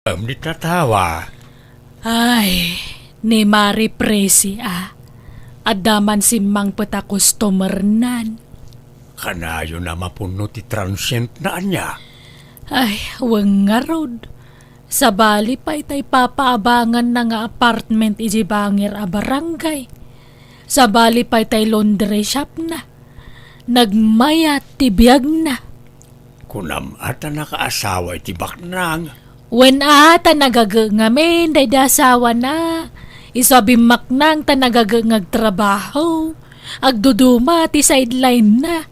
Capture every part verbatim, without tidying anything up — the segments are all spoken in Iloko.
Am ni tatawa. Ay, ni Mari Presi, a. Adda man simmangpet a customernan. Kanayon a mapunno ti transient na ania? Ay, wen ngarud. Sabali pay tay papaabanganna nga apartment iti bangir a barangay. Sabali pay tay laundry shop na. Nagmayat ti biagna. Kunam a ta nakaasawa iti baknang? Wen a, ta nagaget ngamin daydi asawana. Isu a bimmaknang ta nagaget nga agtrabaho. Agduduma ti sideline na.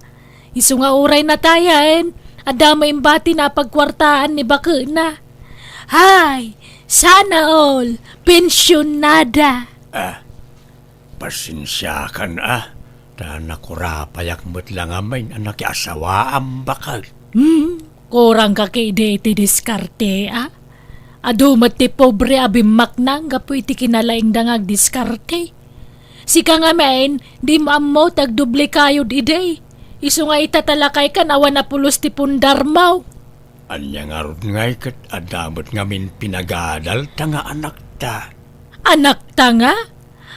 Isu nga uray natayen, adda met imbati na a pagkuartaan ni baketna. Hay, sana all, pensionada. Ah, pasensiakan a, ta nakurapayak met la ngamin a nakiasawaam baket. Hmm, kurangka ketdi iti diskarte, a? Adu met ti pobre a bimmaknang gapu iti kinalaingda nga agdiskarte. Sika ngamin, dimo ammo ti agdubli kayod idi. Isu nga ita ta lakaykan awan a pulos ti pundarmo. Ania ngarud ngay ket adda met ngamin pinagadalta nga anakta? Anakta nga?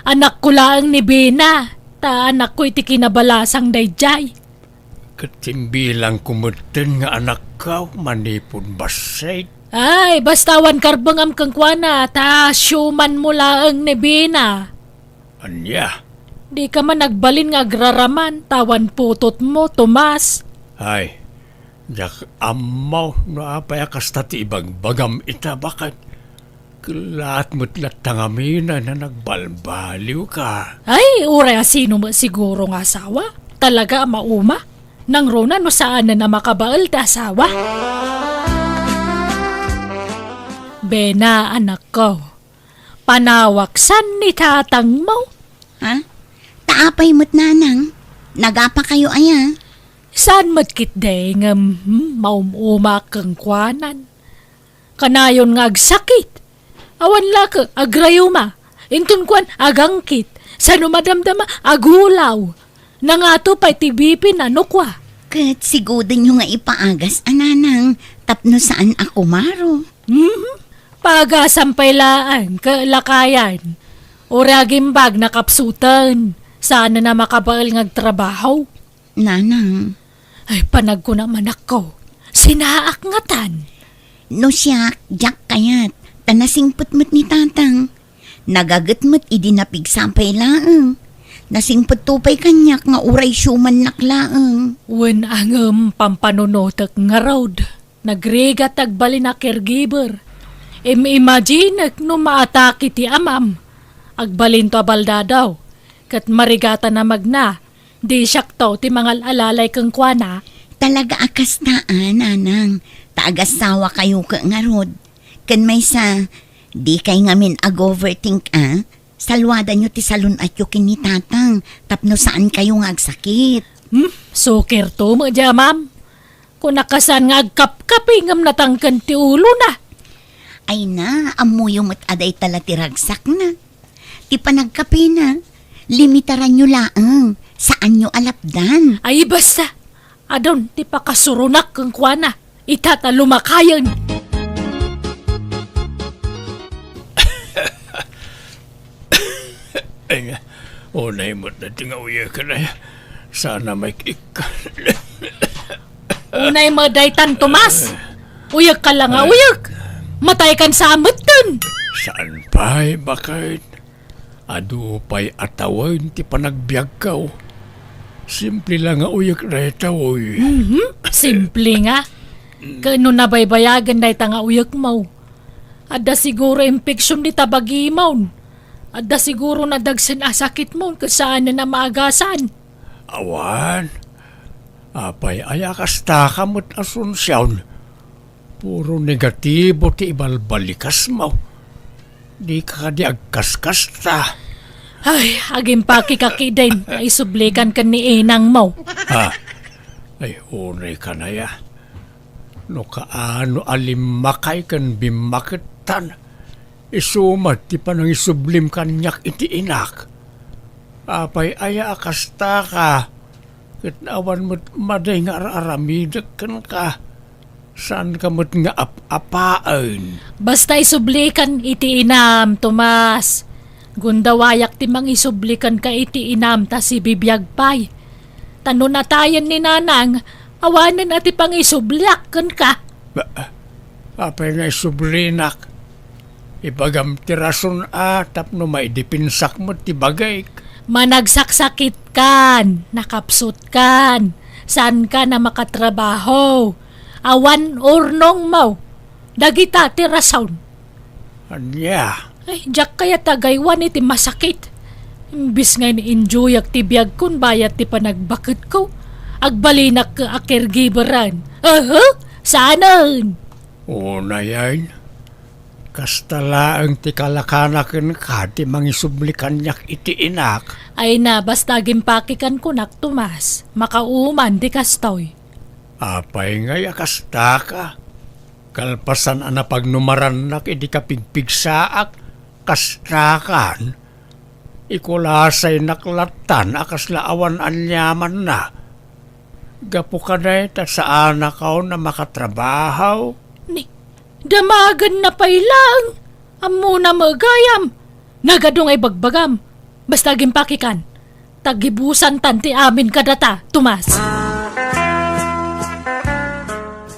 Anakko laeng ni Bena, ta anakko iti kinabalasang daydiay. Ket imbilangko metten nga anakko manipud bassit. Ay, basta awan karbengam kenkuana, ta siumanmo laeng ni Bena. Ania? Dika man agbalin nga agraraman, ta awan putotmo, Tomas. Ay, diak ammo no apay a kasta ti ibagbagam ita, baket. Kellaat met latta ngamin a nagbalbaliwka. Ay, uray a sino met siguro nga asawa. Talaga a mauma. Nangruna no saanen a makabael ti asawa. Bena, anakko. Panawaksan ni tatangmo. Ha? Ta apay met, nanang? Nagapakayo aya? Saan met ketdi ngem, hmm, maum-umaak kenkuanan. Kanayon nga agsakit. Awan la ket agrayuma. Inton kuan, agangkit. Sano madamdama, agulaw. Nangato pay ti B P na no kua. Ket sigodenyo nga ipaagas a nanang tapno saan a kumaro. Mhm. Paagasan pay laeng ket lakayan. Uray agimbag nakapsuten. Saan a makabael nga agtrabaho. Nanang. Ay, panagkuna manakko. Sinaak ngatan. No siak, diak kayat. Ta nasingpet met ni tatang. Nagaget met idi napigsa pay laeng. Nasingpetto pay kaniak nga uray siumannak laeng. Wen a ngem pampanunotek ngarud. Nagrigat ti agbalin a caregiver. Im-imaginek no maatake ti amam. Agbalinto a baldadaw. Ket marigatan a magna. Di siakto ti mangal-alalay kenkuana. Talaga a kasta a, nanang. Ta agasawakayo ket ngarud. Ken maysa, dikay ngamin ag-overthink a. Saluadanyo ti salun-atyo ken ni tatang tapno saankayo nga agsakit. Hmm, sukirto met diay amam. Kunak a saan nga agkapkapi ngem natangken ti ulona. Ay na, ammoyo met a dayta la ti ragsakna. Ti panagkapina, limitaranyo laeng, saanyo a lapdan. Ay, basta. Adun ti pakasuronak kenkuana. Ita ta lumakayen. Ay nga, unay met dayta nga uyek, ay. Sana may ikkan. Unay met daytan, Tomas. Uyek ka la nga uyek. Mataykan sa ametten. Saan pay, baket? Adu pay a tawen ti panagbiagko. Simple la nga uyek dayta, oy. Mhm. Simple nga. Ken no nabaybayagen dayta nga uyekmo, adda siguro infection dita bagimon. Adda siguro nadagsen a sakitmon ket saanen a maagasan. Awan. Apay aya kastaka met, Asuncion? Puro negatibo ti ibalbalikasmo. Dika kadi agkaskasta. Ay, agimpakeka ketdin nga isublikan ken ni inangmo. Ha? Ay, unay kanaya. No kaano a limmakay ken bimmakettan, isu met ti panangisublim kaniak iti inak. Apay aya a kastaka, ket awan met madi nga ar-aramidek kenka. Saanka met nga ap-apaen? Basta isublikan iti inam, Tomas. Gundawayak ti mangisubli kenka iti inam ta sibibiag pay. Ta no natayen ni Nanang, awanen a ti pangisubliak kenka. Ba, apay nga isublinak? Ibagam ti rason a tapno maidepensak met ti bagik. Managsaksakitkan, nakapsutkan, saankan a makatrabaho. Awan urnongmo. Dagita ti rason. Ania? Ay, diak kayat agaywan iti masakit. Imbis nga in-enjoyak ti biagkon bayat ti panagbaketko, agbalinak a caregiveran. Aha, saanen? Unayen, kasta laeng ti kalakana kenka ti mangisubli kaniak iti inak. Ay na, basta agimpake kan kunak, Tomas. Makauman ti kastoy. Apay ngay a kastaka? Kalpasan a napagnumarannak idi kapigpigsaak, kastakan? Ikulasaynak lattan a kasla awan aniamanna. Gapu kadayta, saanakon a makatrabaho. Ni, damagenna pay laeng. Ammona met gayam. Nagadu nga ibagbagam. Basta agimpake kan. Tagibusantan ti amin kadata, Tomas.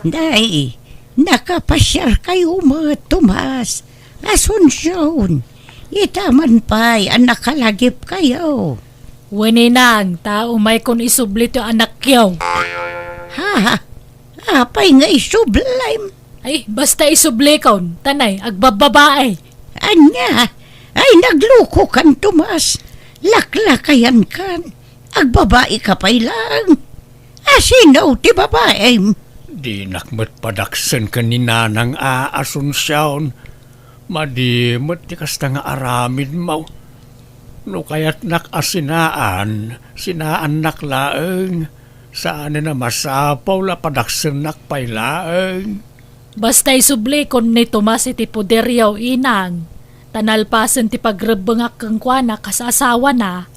Nay, nakapasiarkayo met, Tomas. Asuncion, ita man pay a nakalagipkayo. Wen, inang, ta umaykon isubli ti anakyo. Ha? Apay nga isublim? Ay, basta isublikon, ta nay, agbabbabae. Ania? Ay, naglukokan, Tomas. Laklakayankan. Agbabaika pay laeng. Asino ti babaem? Dinak met padaksen ken ni Nanang a Asuncion. Madi met ti kasta nga aramidmo. No kayatnak a sinaan, sinaannak laeng. Saanen a masapul a padaksennak pay laeng. Basta isublikon ni Tomas iti poderyo, inang, ta nalpasen ti pagrebbengak kenkuana kas asawana.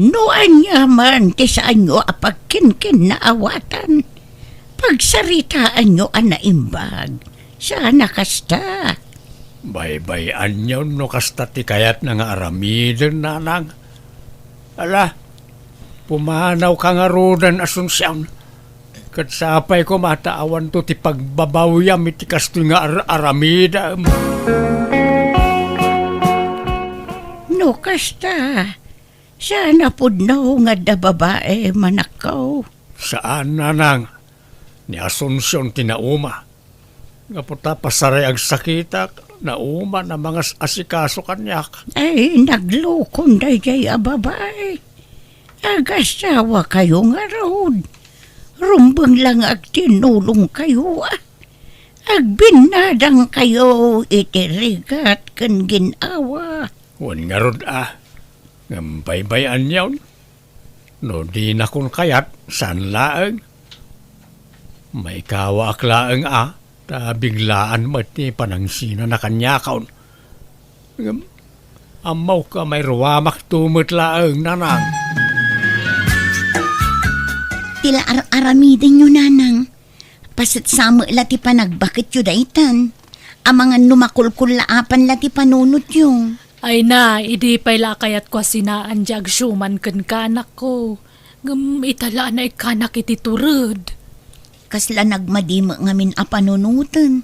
No ania man ti saanyo a pagkinkinnaawatan, pagsaritaanyo a naimbag. Saan a kasta? Baybay-anyon no kasta ti kayatna nga aramiden, Nanang. Ala, pumanawka ngaruden, Asuncion. Ket sapay koma ta awanto ti pagbabawyam iti kastoy nga ar-aramidem. No kasta, saan a pudno nga adda babaem, anakko? Saan, Nanang. Ni Asuncion ti nauma. Gapu ta pasaray agsakitak, nauman a mangas-asikaso kaniak. Ay, naglukon daydiay a babai. Agasawakayo ngarud. Rumbeng la nga agtinnulongkayo, a. Agbinnadangkayo iti rigat ken gin-awa. Wen ngarud, a. Ngem baybay-anyon. No dinakon kayat, saan laeng. Maikawaak laeng a, ta biglaan met ti panangsinana kaniakon. Ngem, ammok a mairuamakto met laeng, Nanang. Ti la ar-aramidenyo, Nanang. Pasetsa met la ti panagbaketyo daytan. Amangan no makulkullaapan la ti panunotyo. Ay na, idi pay la a kayatko a sinaan ti agsuman kenka, anakko. Ngem ita la a naikkanak iti tured. Kasla nagmadi met ngamin a panunoten,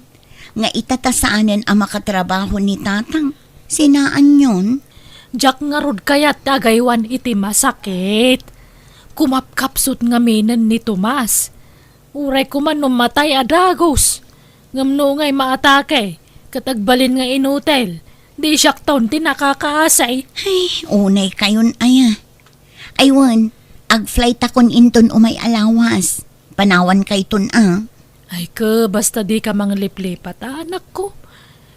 nga ita ta saanen a makatrabaho ni tatang, sinaanyon? Diak ngarud kayat ti agaywan iti masakit. Kumapkapsut ngaminen ni Tomas. Uray koma no matay a dagus. Ngem no ngay maatake, ket agbalin nga inutil, di siakton ti nakakaasi. Ay, unaykayon aya. Ay wen, ag-flightakon inton umay a lawas. Panawankayton a. Ay ke, basta dika mangliplipat, anakko.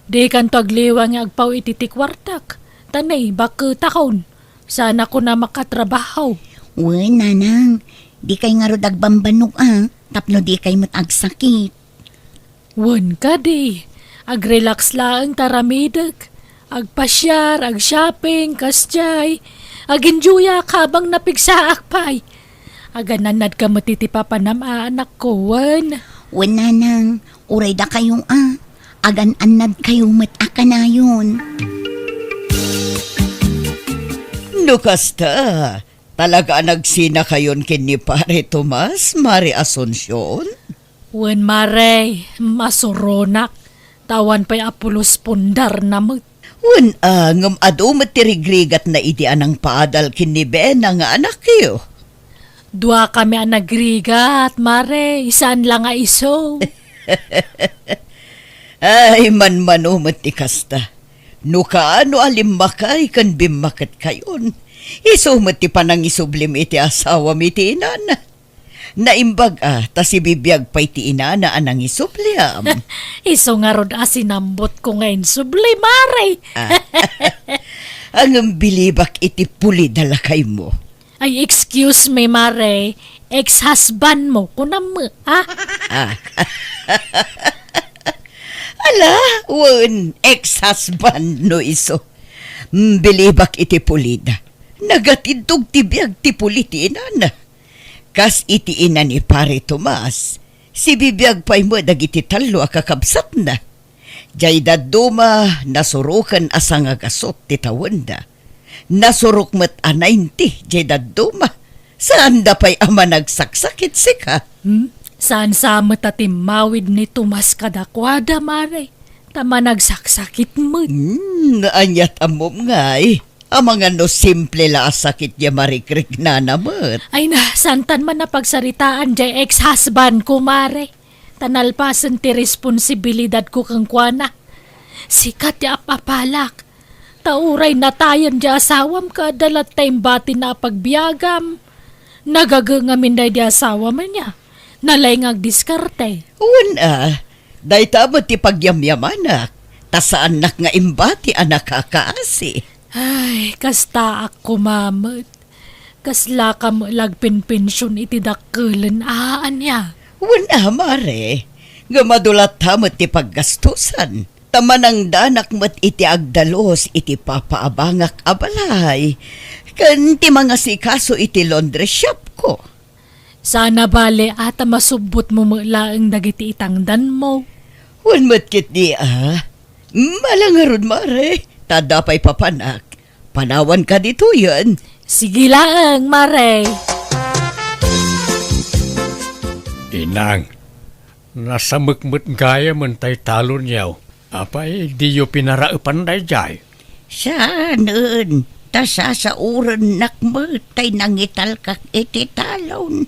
Dikanto agliwa nga agpaw iti ti kuartak. Ta naibaketakon. Saanakon a makatrabaho. Wen, Nanang, dikay ngarud agbambannog a, tapno dikay met agsakit. Wen kadi, ag-relax laeng ta aramidek. Agpasiar, ag-shopping, kasdiay. Ag-enjoyak habang napigsaak pay. Aganannadka met iti papanam a, anakko, wen. Wen, nanang, uray dakayo a, agan-annadkayo met a kanayon. No kasta, talaga a nagsinakayon ken ni Pare Tomas, Mare Asuncion? Wen, Mare, masuronak, ta awan pay a pulos pundarna met. Wen, a, ngem adu met ti rigrigatna idi a nangpaadal ken ni Bena nga anakyo. Duakami a nagrigat, Mare, saan la nga isu. Ay, manmano met ti kasta. No kaano a limmakay ken bimmaketkayon, isu met ti panangisublim iti asawam iti inana. Naimbag a ta sibibiag pay ti inana a nangisubliam. Isu ngarud a sinambotko nga insubli, Mare. Ah. Ngem bilibak iti pulida lakaymo. Ay, excuse me, Mare. Ex-husbandmo, kunam, ah? Ah. Ala, wen, ex-husband no isu. Mm, bilibak iti pulida. Nagatindog ti biag ti puli ti inana. Kas iti ina ni Pare Tomas, sibibiag pay met dagiti tallo a kakabsatna. Jay dadduma, nasuroken a sangagasut ti tawenda. Nasurok met a ninety jay dadduma. Saanda pay a managsaksakit sika. Hmm? Saan sa met a timmawid ni Tomas kadakuada, Mare? Ta managsaksakit met. Hmm, aniat ammom ngay? Amangan no simple la a sakit ya marikrik nana met. Ay na, santan man a pagsaritaan jay ex-husband ko, Mare. Ta nalpasen ti responsibilidadko kenkuana. Sika ti ap-apalak. Ta uray natayen di asawam ket adda latta imbatina a pagbiagam. Nagagengamin daydi asawam ania. Nalaing nga agdiskarte. Wen a, dayta met ti pagyamyamanak. Ta saannak nga imbati a nakakaasi. Ay, kastaak koma met. Kaslaka met la agpenpension iti dakkelen a ania? Wen a, Mare, ngem adu latta met ti paggastusan. Ta manangdanak met iti agdalus iti papaabangak a balay, ken ti mangasikaso iti laundry shopko. Saan a bale a ta masubbotmo met laeng dagiti itangdanmo. Wen met ketdi a. Mala ngarud, Mare, ta adda pay papanak. Panawanka ditoyen. Sige laeng, Mare. Inang, nasamek met gayamen tay talonyo. Apay, diyo pinaraepan daydiay? Saanen, ta sasaorennak met tay nangitalkak iti talon.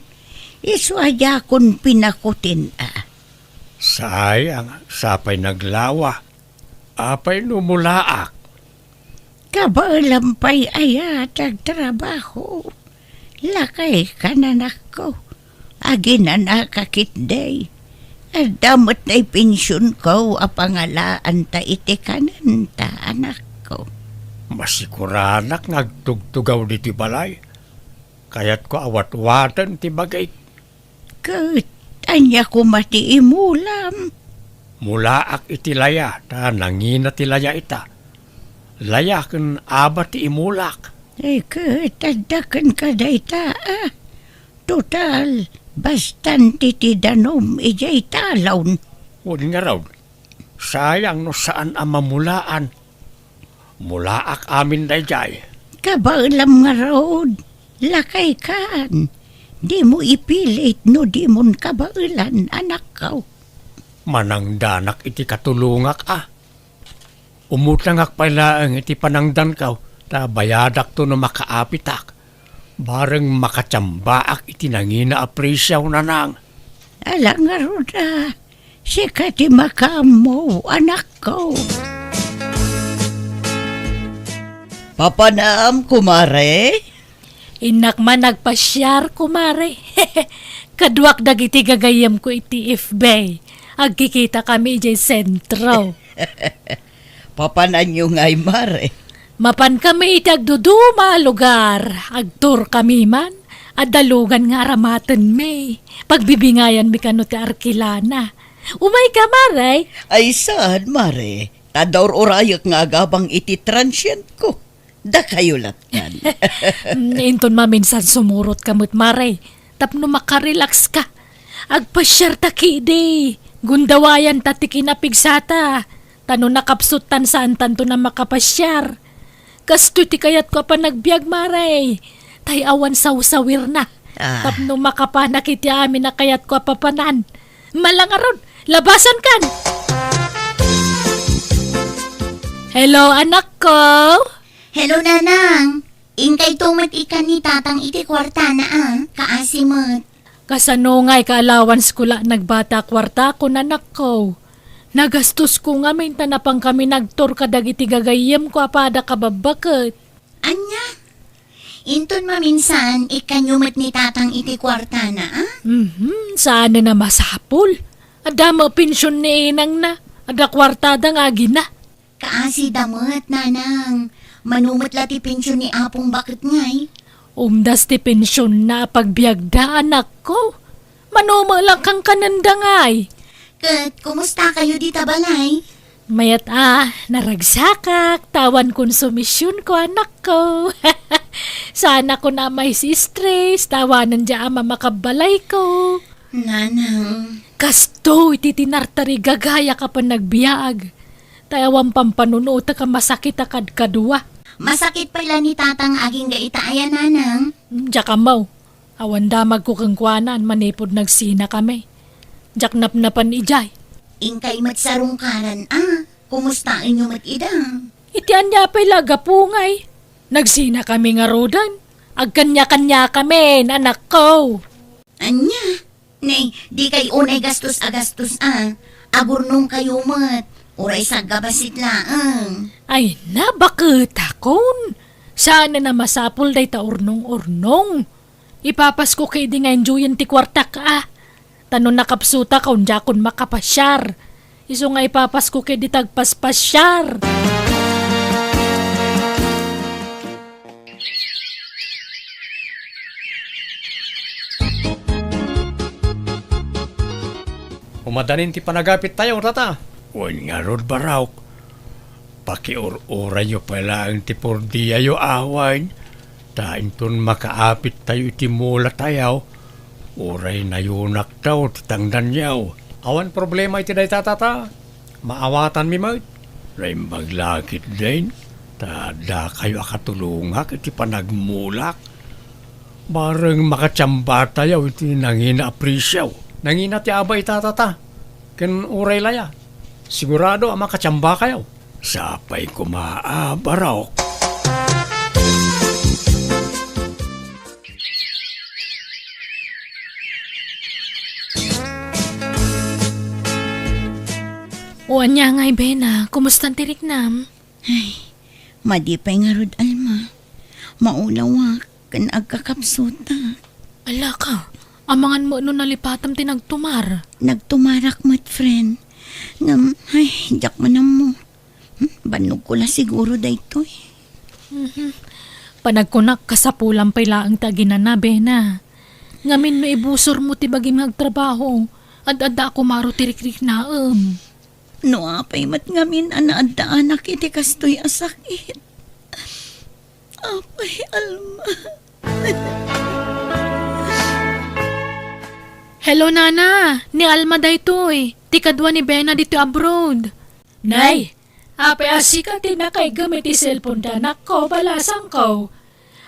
Isu a diakon pinakutin a. Sayang, sapay naglawa. Apay no mulaak? Kabaelam pay aya ti agtrabaho. Lakayka, anakko. Aginanaka ketdi. Adda met nay pensionko a pangalaanta iti kanenta, anakko. Masikuranak nga agtugtugaw ditoy balay. Kayatko a watwaten ti bagik. Ket ania koma ti imulam? Mulaak iti laya, ta nangina ti laya ita. Laya ken aba ti imulak. Eh, ket adda kenka dayta, a? Total, bastante ti danum idiay talon. Wen ngarud, sayang no saan a mamulaan. Mulaak amin daydiay. Kabaelam ngarud, lakaykan. Dimo ipilit no dimon kabaelan, anakko. Manangdanak iti katulongak a. Umutangak pay laeng iti panangdanko, ta bayadakto no makaapitak. Bareng makatiambaak iti nangina a presio, nanang. Ala ngarud a, sika ti makaammo, anakko. Papanam, kumare? Innak man agpasiar, kumare. Kaduak dagiti gagayyemko iti F B. Agkikitakami idiay sentro. Papananyo ngay, mare? Mapankami iti agduduma a lugar. Agtourkami man. Adda lugan nga aramatenmi. Pagbibingayanmi kano ti arkilana. Umayka, mare? Ay, saan, mare? Ta adda ur-urayek nga agabang iti transientko. Dakayo lattan. Mm, inton maminsan sumurotka met, mare, tapno makarelaxka. Agpasiarta kidi. Gundawayanta ti kinapigsata. Ta no nakapsuttan, saantanto a makapasiar. Kastoy ti kayatko a panagbiag, Mare. Tay awan sawsawirna. Ah. Tapno makapanak iti amin a kayatko a papanan. Mala ngarud, labasankan! Hello, anakko! Hello, Nanang. Inkayto met ikkan ni Tatang iti kuartana, a. Kaasi met. Kasano ngay ka allowance ko la nagbata kuartakon, anakko? Nagastosko ngamin ta napankami nagtur kadagiti gagayyemko a pada kababbaket. Ania? Inton maminsan, ikkanyo met ni Tatang iti kuartana, a? Mhm, saanen a masapul. Adda met pension ni inangna. Adda kuartada nga agina. Kaasida met, Nanang. Mano met la ti pension ni Apong Baket ngay? Umdas ti pensionna a pagbiagda, anakko. Mano met la kankanenda ngay? Ket kumusta kayo dita balay? Mayat a, naragsakak, ta awan konsumisionko, anakko. Saanakon a mai-stress, ta awanen dia a mamakabbalayko. Nanang. Kastoy ti tinartarigagayak a panagbiag. Tay awan pampanunotek a masakit a kadkadua. Masakit pay la ni Tatang agingga ita aya, Nanang? Diak ammo. Awan damagko kenkuana manipud nagsinakami. Diak napnapan idiay. Inkay met sarungkaran a. Kumustaenyo met ida? Iti ania pay la a gapu ngay? Nagsinakami ngaruden. Agkaniakaniakamin, anakko. Ania? Nay, dikay unay gastos a gastos a. Agurnongkayo met. Uray saggabassit laeng. Ay na, baketakon. Saanen a masapul dayta urnong-urnong. Ipapasko kadi nga enjoyen ti kuartak a. Ta no nakapsutak, diakon makapasiar. Isu nga ipapasko kadi ti agpaspasiar. Umadanin ti panagapittayo, tata. Wen ngarud, Barok. Pakiur-urayyo pay laeng ti pordiayo awan, ta inton makaapittayo iti mulatayo, uray nayunaktayo ti tangdanyo. Awan problema iti dayta, tata. Maawatanmi met. Naimbag la ketdin, ta addakayo a katulongak iti panagmulak. Bareng makatiambatayo iti nangina a presio. Nangina ti aba ita, tata. Ken uray la ya, sigurado a makatiambakayo. Sapay koma a, Barok. O ania ngay, Bena, kumustan ti riknam? Ay, madi pay ngarud, Alma. Maulawak ken agkakapsutak. Alaka, amangan met no nalipatam ti nagtumar. Nagtumarak met, friend. Ngem, ay, diak man ammo. Hmm, bannogko la siguro daytoy. Mhm. Panagkunak, kasapulan pay laeng ti aginana, Bena. Ngamin no ibusormo ti bagim nga agtrabaho, ad-adda a kumaro ti rikriknaem. No apay met ngamin a naaddaanak iti kastoy a sakit? Apay, Alma. Hello, Nana. Ni Alma daytoy. Ti kadua ni Bena ditoy abroad. Nay, apay a sika ti nakaiggem iti cellphone da, anakko, balasangko?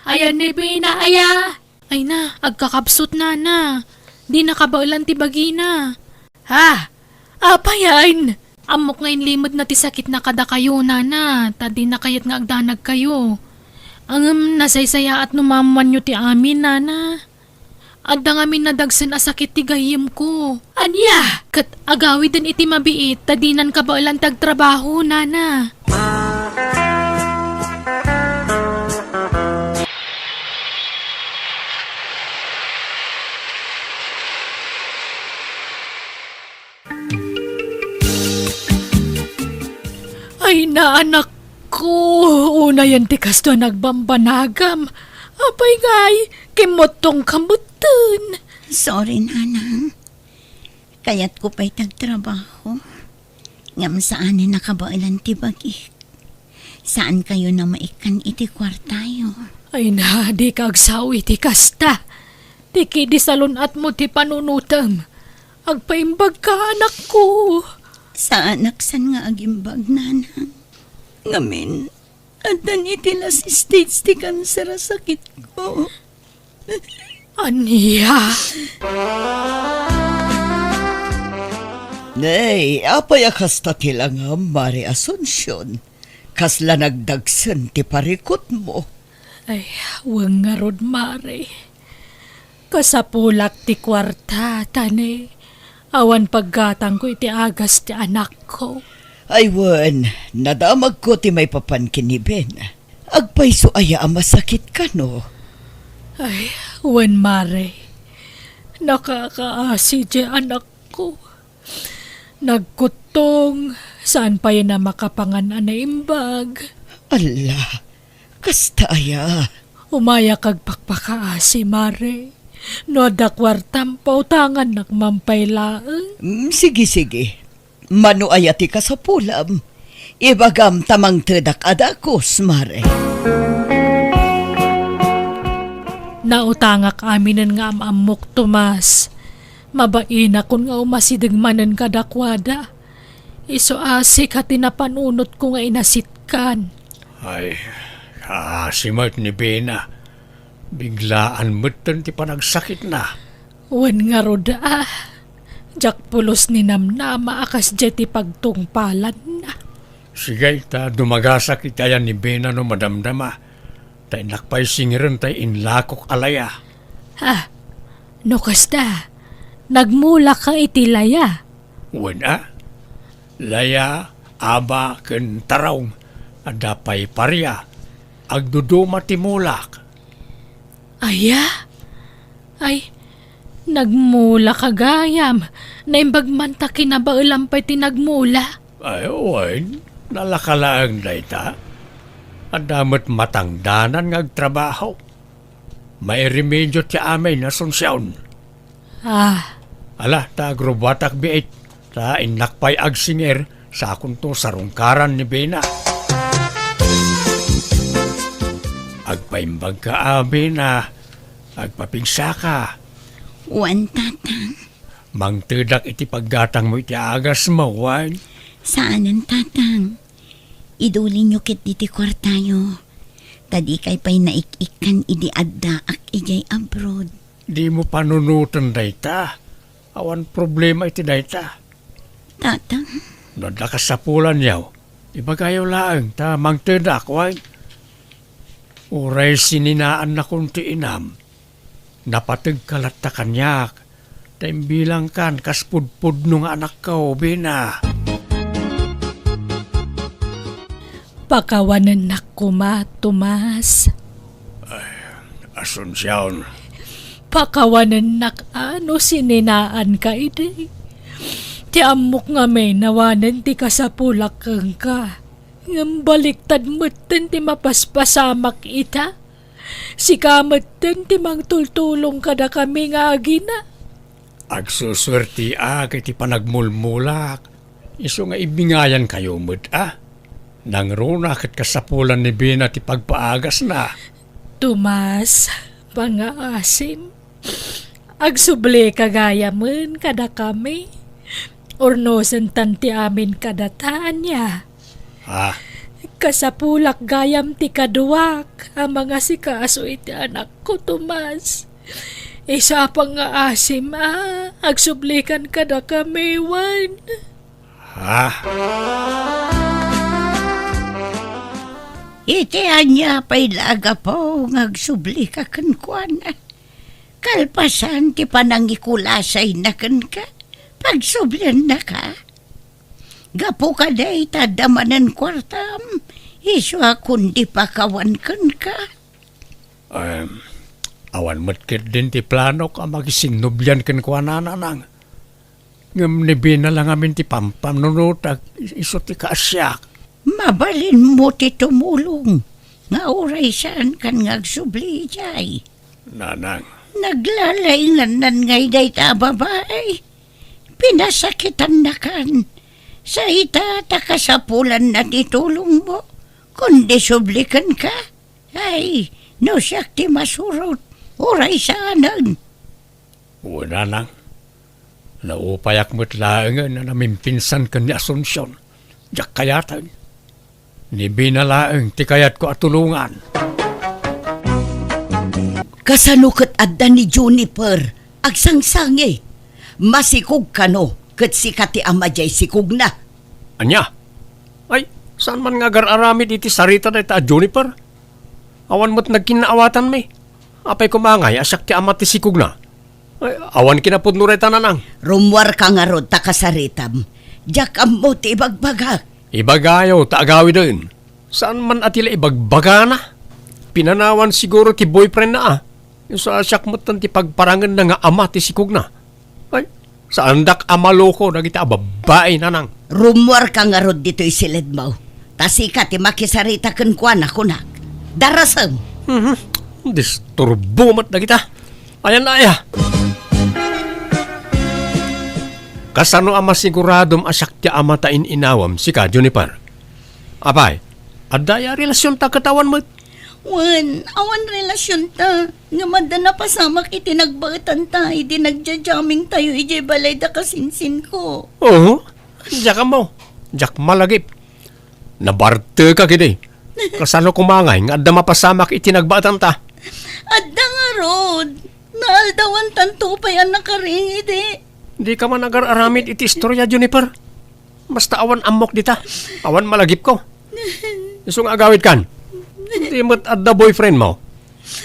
Ayan ni Bena, aya? Ay na, agkakapsut, Nana. Di nakabaelan ti bagina. Ha? Apay ayan? Ammok nga inlimedna ti sakitna kadakayo, Nana, ta dina kayat nga agdanagkayo. Ngem nasaysayaat no maammoanyo ti amin, Nana. Adda ngamin nadagsen a sakit ti gayyemko. Ania? Ket agawiden iti mabiit ta dinan kabaelan ti agtrabaho, Nana. Ay, naanakko, unayen ti kastoy a nagbambanagam. Apay ngay, kimmuttongka metten. Sorry, Nanang. Kayatko pay ti agtrabaho. Ngem saanen a kabaelan ti bagik. Saankayon a maikkan iti kuartayo. Ay na, dika agsao iti kasta. Ti kidi salun-atmo ti panunotem. Agpaimbagka, anakko. Saanak san nga agimbag, nanang. Ngamin, addan iti last stage ti kanser a sakitko. Ania? Nay, apay a kasta ti langam, Mare Asuncion? Kasla nagdagsen ti parikutmo. Ay, wen ngarud, Mare. Kasapulak ti kuarta, ta ne, awan paggatangko iti agas ti anakko. Ay wen, nadamagko ti maipapan ken ni Ben. Agpayso aya a masakit kano? Ay, wen, Mare. Nakakaasi ti anakko. Nagkuttong, saan pay a makapangan a naimbag. Alla, kasta aya? Umayak agpakpakaasi, Mare. No adda kuartam, pautangannak man pay laeng. Mm, sige, sige. Mano aya ti kasapulam? Ibagam ta mangtedak a dakes, Mare. Nautangak aminen nga am-ammok, Tomas. Mabainakon nga umasideg manen kadakuada. Isu a sika ti napanunotko nga inasitkan. Ay, kaasi met ni Bena. Biglaan metten ti panagsakitna. Wen ngarud a, diak pulos ni namnama a kasdiay ti pagtungpalanna. Sige, ta dumagasak iti ayan ni Bena no madamdama. Ta innak pay singirem tay inlakok a laya. Ah, no kasta, nagmulak ka iti laya? Wen a, laya, aba, ken tarong, adda pay paria. Agduduma ti mulak. Aya? Ay, nagmula ka gayam. Naimbag man ta kinabaelam pay ti nagmula. Ay, wen, nalaka laeng dayta. Adda met matangdanan nga agtrabaho. Mairemedio ti amin, Asuncion. Ah. Ala, ta agrubuatak biit, ta innak pay agsingir, sakonto sarungkaran ni Bena. Agpaimbagka a, Bena, agpapigsaka. Wen, Tatang. Mangtedak iti paggatangmo iti agasmo, wen? Saanen, Tatang. Idulinyo ketdi ti kuartayo. Ta dikay pay naik-ikkan idi addaak idiay abroad. Dimo panunoten dayta. Awan problema iti dayta. Tatang. No adda kasapulanyo, ibagayo laeng ta mangtedak, wen? Uray sininaannakon ti inam, napategka latta kaniak, ta imbilangkan kas pudpudno nga anakko, Bena. Pakawanennak koma, Tomas. Ay, Asuncion. Pakawanennak a no sininaanka idi. Ti ammok ngamin awanen ti kasapulak kenka. Ngem baliktad metten ti mapaspasamak ita. Sika metten ti mangtultulong kadakami nga agina. Agsusuertiak iti panagmulmulak. Isu nga ibingayankayo met a. Nangruna ket kasapulan ni Bena ti pagpaagasna. Tomas, pangngaasim. Agsublika gayamen kadakami. Urnosentan ti amin kadata, ania? Ah. Kasapulak gayam ti kaduak a mangasikaso iti anakko, Tomas. Isu a pangngaasim a, agsublikan kadakami, wen. Ah. Iti ania pay la a gapu nga agsublika kenkuana? Kalpasan ti panangikulasayna kenka, pagsubliannaka. Gapu kadi ta adda manen kuartam, isu a kundi pakawan kenka. Em, awan met ketdin ti planok a makisinnublian kenkuana, nanang. Ngem ni Bena la ngamin ti pampanunotak, isu ti kaasiak. Mabalinmo ti tumulong nga uray saankan nga agsubli idiay. Nanang. Naglalaingannan ngay dayta a babai. Pinasakitannakan. Sa ita ta kasapulanna ti tulongmo, kundi sublikenka. Ay, no siak ti masurot, uray saanen. Wen, nanang. Naupayak met laengen a namimpinsan ken ni Asuncion. Diak kayaten. Ni Bina laeng ti kayatko a tulongan. Kasano ket adda ni Juniper? Agsangsangit. Masikog kano ket sika ti ama diay sikogna. Ania? Ay, saan man nga agar-aramid iti sarita dayta a Juniper? Awan met nagkinnaawatanmi. Apay koma ngay a siak ti ama ti sikogna? Ay, awan kinapudno dayta, Nanang. Rummuarka ngarud ta kasaritam. Diak ammo ti ibagbagak. Ibagayo ta agawiden. Saan man a ti la ibagbagana? Pinanawan siguro ti boyfriendna a. Isu a siak metten ti pagparangenna nga ama ti sikogna. Ay, saandak a maloko dagiti a babbai, Nanang. Rummuarka ngarud ditoy siledmo. Ta sika ti makisarita kenkuana, kunak. Darasem! Mhm. Disturbo met dagita. Ayan na, aya. Kasano a masiguradom a siak ti ama ta in-inawam, sika, Juniper? Apay, adda aya a relasionta ket awan met? Wen, awan relasionta. Ngem adda napasamak iti nagbaetanta idi nagja-jammingtayo idiay balay da kasinsinko. Oo, diak ammo. Diak malagip. Nabartekak idi. Kasano koma ngay nga adda mapasamak iti nagbaetanta? Adda ngarud. Naaldawantanto pay a nakaring idi. Dika man agar-aramid iti istorya, Juniper. Basta awan ammok dita. Awan malagipko. Isu nga agawidkan. Di met adda boyfriendmo.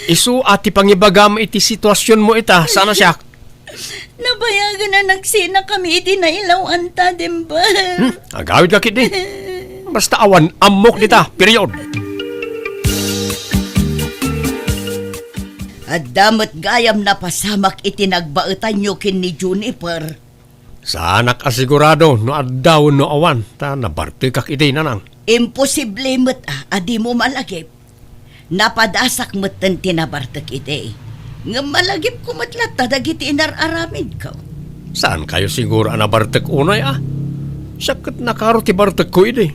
Isu a ti pangibagam iti situasionmo ita, saan a siak. Nabayagen a nagsinakami idi nailawanta, Dimber. Hmm, agawidka ketdi. Basta awan ammok dita, period. Adda met gayam napasamak iti nagbaetanyo ken ni Juniper. Saanak a sigurado no adda wenno awan, ta nabartekak idi, Nanang. Imposible met a, a dimo malagip. Napadasak metten ti nabartek idi. Ngem malagipko met latta dagiti inar-aramidko. Saankayo siguro a nabartek unay a? Siak ket nakaro ti bartekko idi.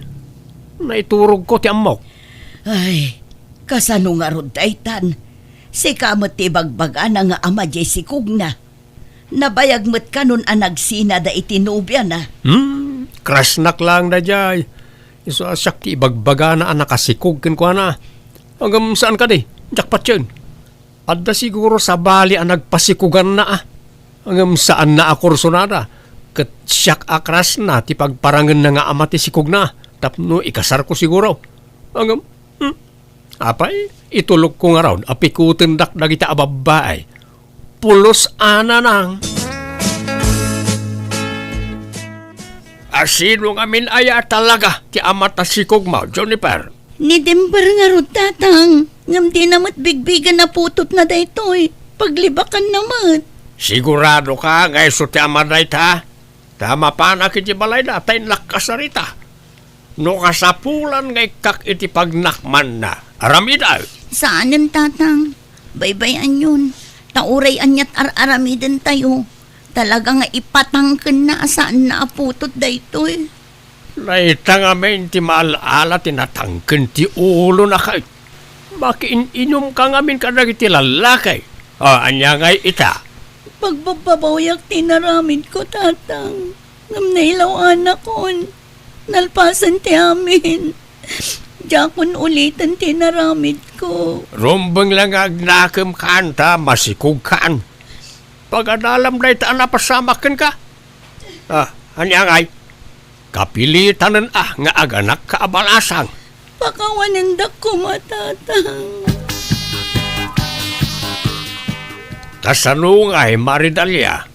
Naiturogko ti ammok. Ay, kasano ngarud daytan? Sika met ti ibagbagana nga ama diay sikogna. Nabayag met kanon a nagsinada iti nobiana. Hmm, crushnak laeng daydiay. Isu a siak ti ibagbagana a nakasikog kenkuana. Ngem saan kadi, diak patien. Adda siguro sabali a nagpasikuganna a. Ngem saanna a kursunada. Ket siak a crushna ti pagparangenna nga ama ti sikogna tapno ikasarko siguro. Ngem, hmm, Apay, itulokko ngarud a pikutendak dagita a babbai. Pulos a, Nanang. A sino ngamin aya talaga ti ama ta sikogmo, Juniper? Ni Dimber ngarud, Tatang. Ngem dina met bigbigen a putotna daytoy. Paglibakanna met. Siguradoka nga isu ti ama dayta? Ta mapanak iti balayda ta innak kasarita. No kasapulan nga ikkak iti pagnakmanna, aramidek. Saanen, Tatang. Baybay-anyon. Ta uray aniat ar-aramidentayo, talaga nga ipatangkenna a saanna a putot daytoy. Dayta ngamin ti maal-ala ti natangken ti ulona ket makiin-inumka ngamin kadagiti lallaki. O, ania ngay ita? Pagbabbabawiak ti inaramidko, Tatang. Ngem nailaw-anakon. Nalpasen ti amin. Diakon uliten ti inaramidko. Rumbeng la nga agnakem kan ta masikog kan. Pagadalam dayta a napasamak kenka. Ah, ania ngay? Kapilitanen a nga aganakka a balasang. Pakawanendak koma, Tatang. Kasano ngay, Maridalia?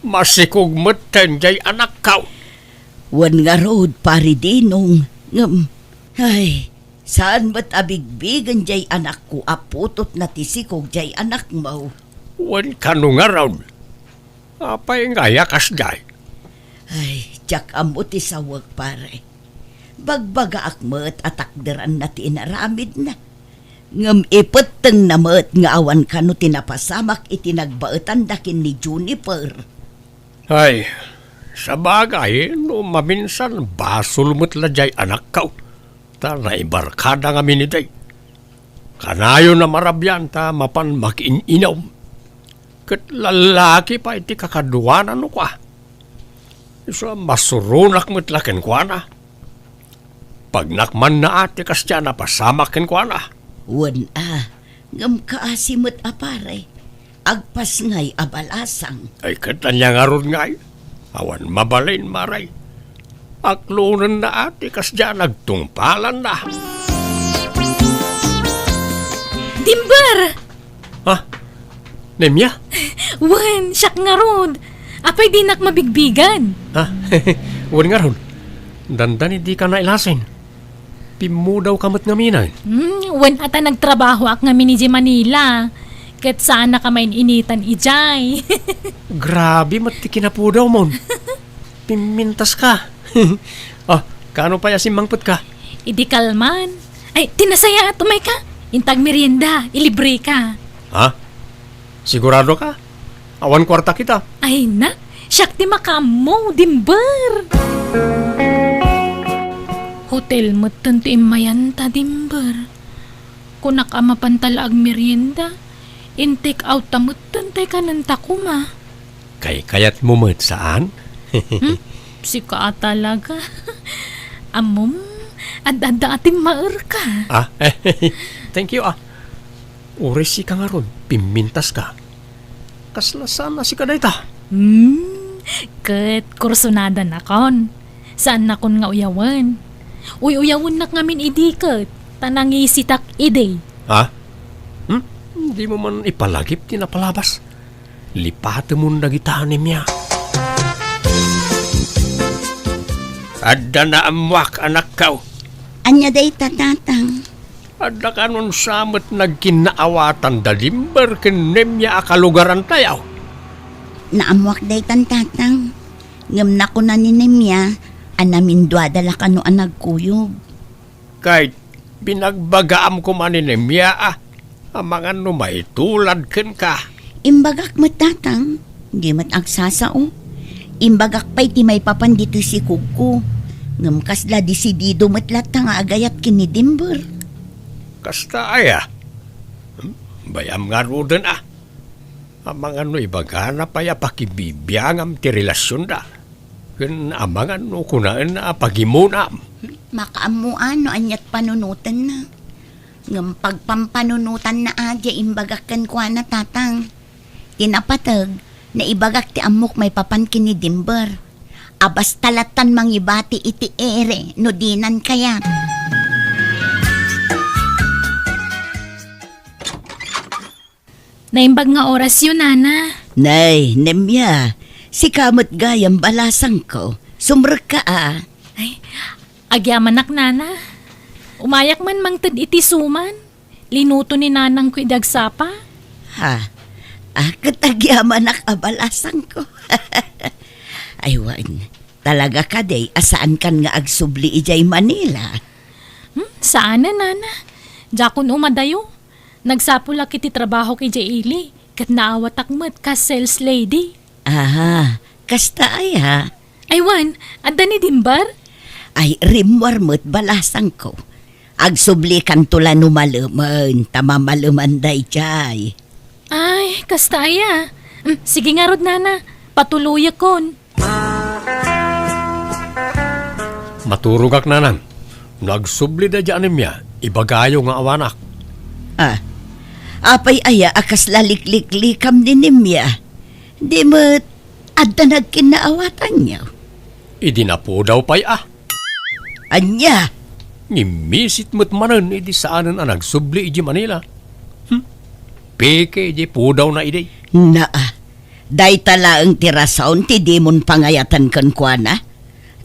Masikog metten jay anakko. Wen ngarud, Pari Dinong, ngem, ay, saan met a bigbigen jay anakko a putotna ti sikog jay anakmo. Wen kano ngarud? Apay ngay a kasdiay? Ay, diak ammo ti sawek, pare. Bagbagaak met a takderanna ti inaramidna. Ngem ipettengna met nga awan kano ti napasamak iti nagbaetanda ken ni Juniper. Ay, sabagay, no maminsan, basol met la jay anakko. Ta naibarkada ngamin idi. Kanayon a marabian ta mapan makiin-inom. Ket lallaki pay ti kakaduana no kua. Isu a masuronak met la kenkuana. Pagnak manna a ti kasdiay a napasamak kenkuana. Wen a, ngem kaasi met a pare, agpasngay a balasang. Ay, ket ania ngarud ngay? Awan mabalin, mare. Aklonenna a ti kasdiay a nagtungpalanna. Dimber! Ha? Nemia? Wen, siak ngarud. Apay dinak mabigbigan? Ha? Wen ngarud. Dandani dika nailasin. Pimmudawka met ngamin. Hmm, wen a ta nagtrabahoak ngamin idiay Manila. Ket saannak a main-initan idiay. Grabe met ti kinapudawmon. Pimmintaska. Oh, kaano pay a simmangpetka? Idi kalman. Ay, ti nasayaat, umayka. Inta agmerienda, ilibreka. Ha? Siguradoka? Awan kuartak ita. Ay na, siak ti makaammo, Dimber. Hotel metten ti immayanta, Dimber. Kunak a mapanta la agmerienda, in-take out ta metten tay kanenta koma. Kaykayatmo met, saan? Hmm? Sika a talaga. Ammom, ad-adda a timmaerka. Ah, thank you, ah. Uray sika ngarud, pimmintaska. Kasla saan a sika dayta? Hmm, ket kursunada nakon. Saannakon nga uyawen. Uy-uyawennak ngamin idi ket, ta nangisitak idi. Ha? Hmm? Dimo man ipalagip ti napalabas? Lipatemon dagita, Nemia. Adda naammoak, anakko. Ania dayta, tatang? Adda kanon sa met nagkinnaawatan da Dimber ken Nemia a kalugarantayo? Naammoak daytan, tatang. Ngem nakuna ni Nemia a naminduada la kano a nagkuyog. Kay binagbagaam koma ni Nemia a, amangan no maitulad kenka. Imbagak met, tatang, di met agsasao. Imbagak pay ti maipapan ditoy sikogko. Ngem kasla desidido met latta nga agayat ken ni Dimber. Kasta aya? Hmm? Bay-am ngaruden a. Amangan no ibagana pay a pakibibiangam ti relasionda. Ken amangan no kunaenna a pagimunam. Makaammoan no aniat panunotenna. Ngem pagpampanunotanna a diay imbagak kenkuana, tatang. Ti napateg, naibagak ti ammok maipapan ken ni Dimber. A basta lattan mangibati iti ere no dinan kayat. Naimbag nga orasyo, nana. Nay, Nemia, sika met gayam balasangko. Sumrekka a. Ay, agyamanak, nana. Umayak man mangted iti suman. Linuto ni nanangko idi agsapa. Ha? Ah, ket agyamanak a balasangko. Ay, wen, talaga kadi a saankan nga agsubli idiay Manila? Hmm, saanen, nana. Diakon umadayo. Nagsapulak iti trabahok idiay ili, ket naawatak met kas sales lady. Aha, kasta aya? Ay, wen, adda ni Dimber? Ay, rimmuar met balasangko. Agsublikanto la no malemen, ta mamaleman daydiay. Ay, kasta aya? Mm, sige ngarud, nana. Patuloyekon. Maturogak, nanang. No agsubli daydi a Nemia, ibagayo nga awanak. Ah, apay aya a kasla likliklikam ni Nemia? Di met adda nagkinnaawatanyo? Idi napudaw pay a. Ania? Ngimmisit met manen idi saanen a nagsubli idiay Manila. Hmm? Peke idiay pudawna idi. Naa, dayta laeng ti rason ti dimon pangayatan kenkuana.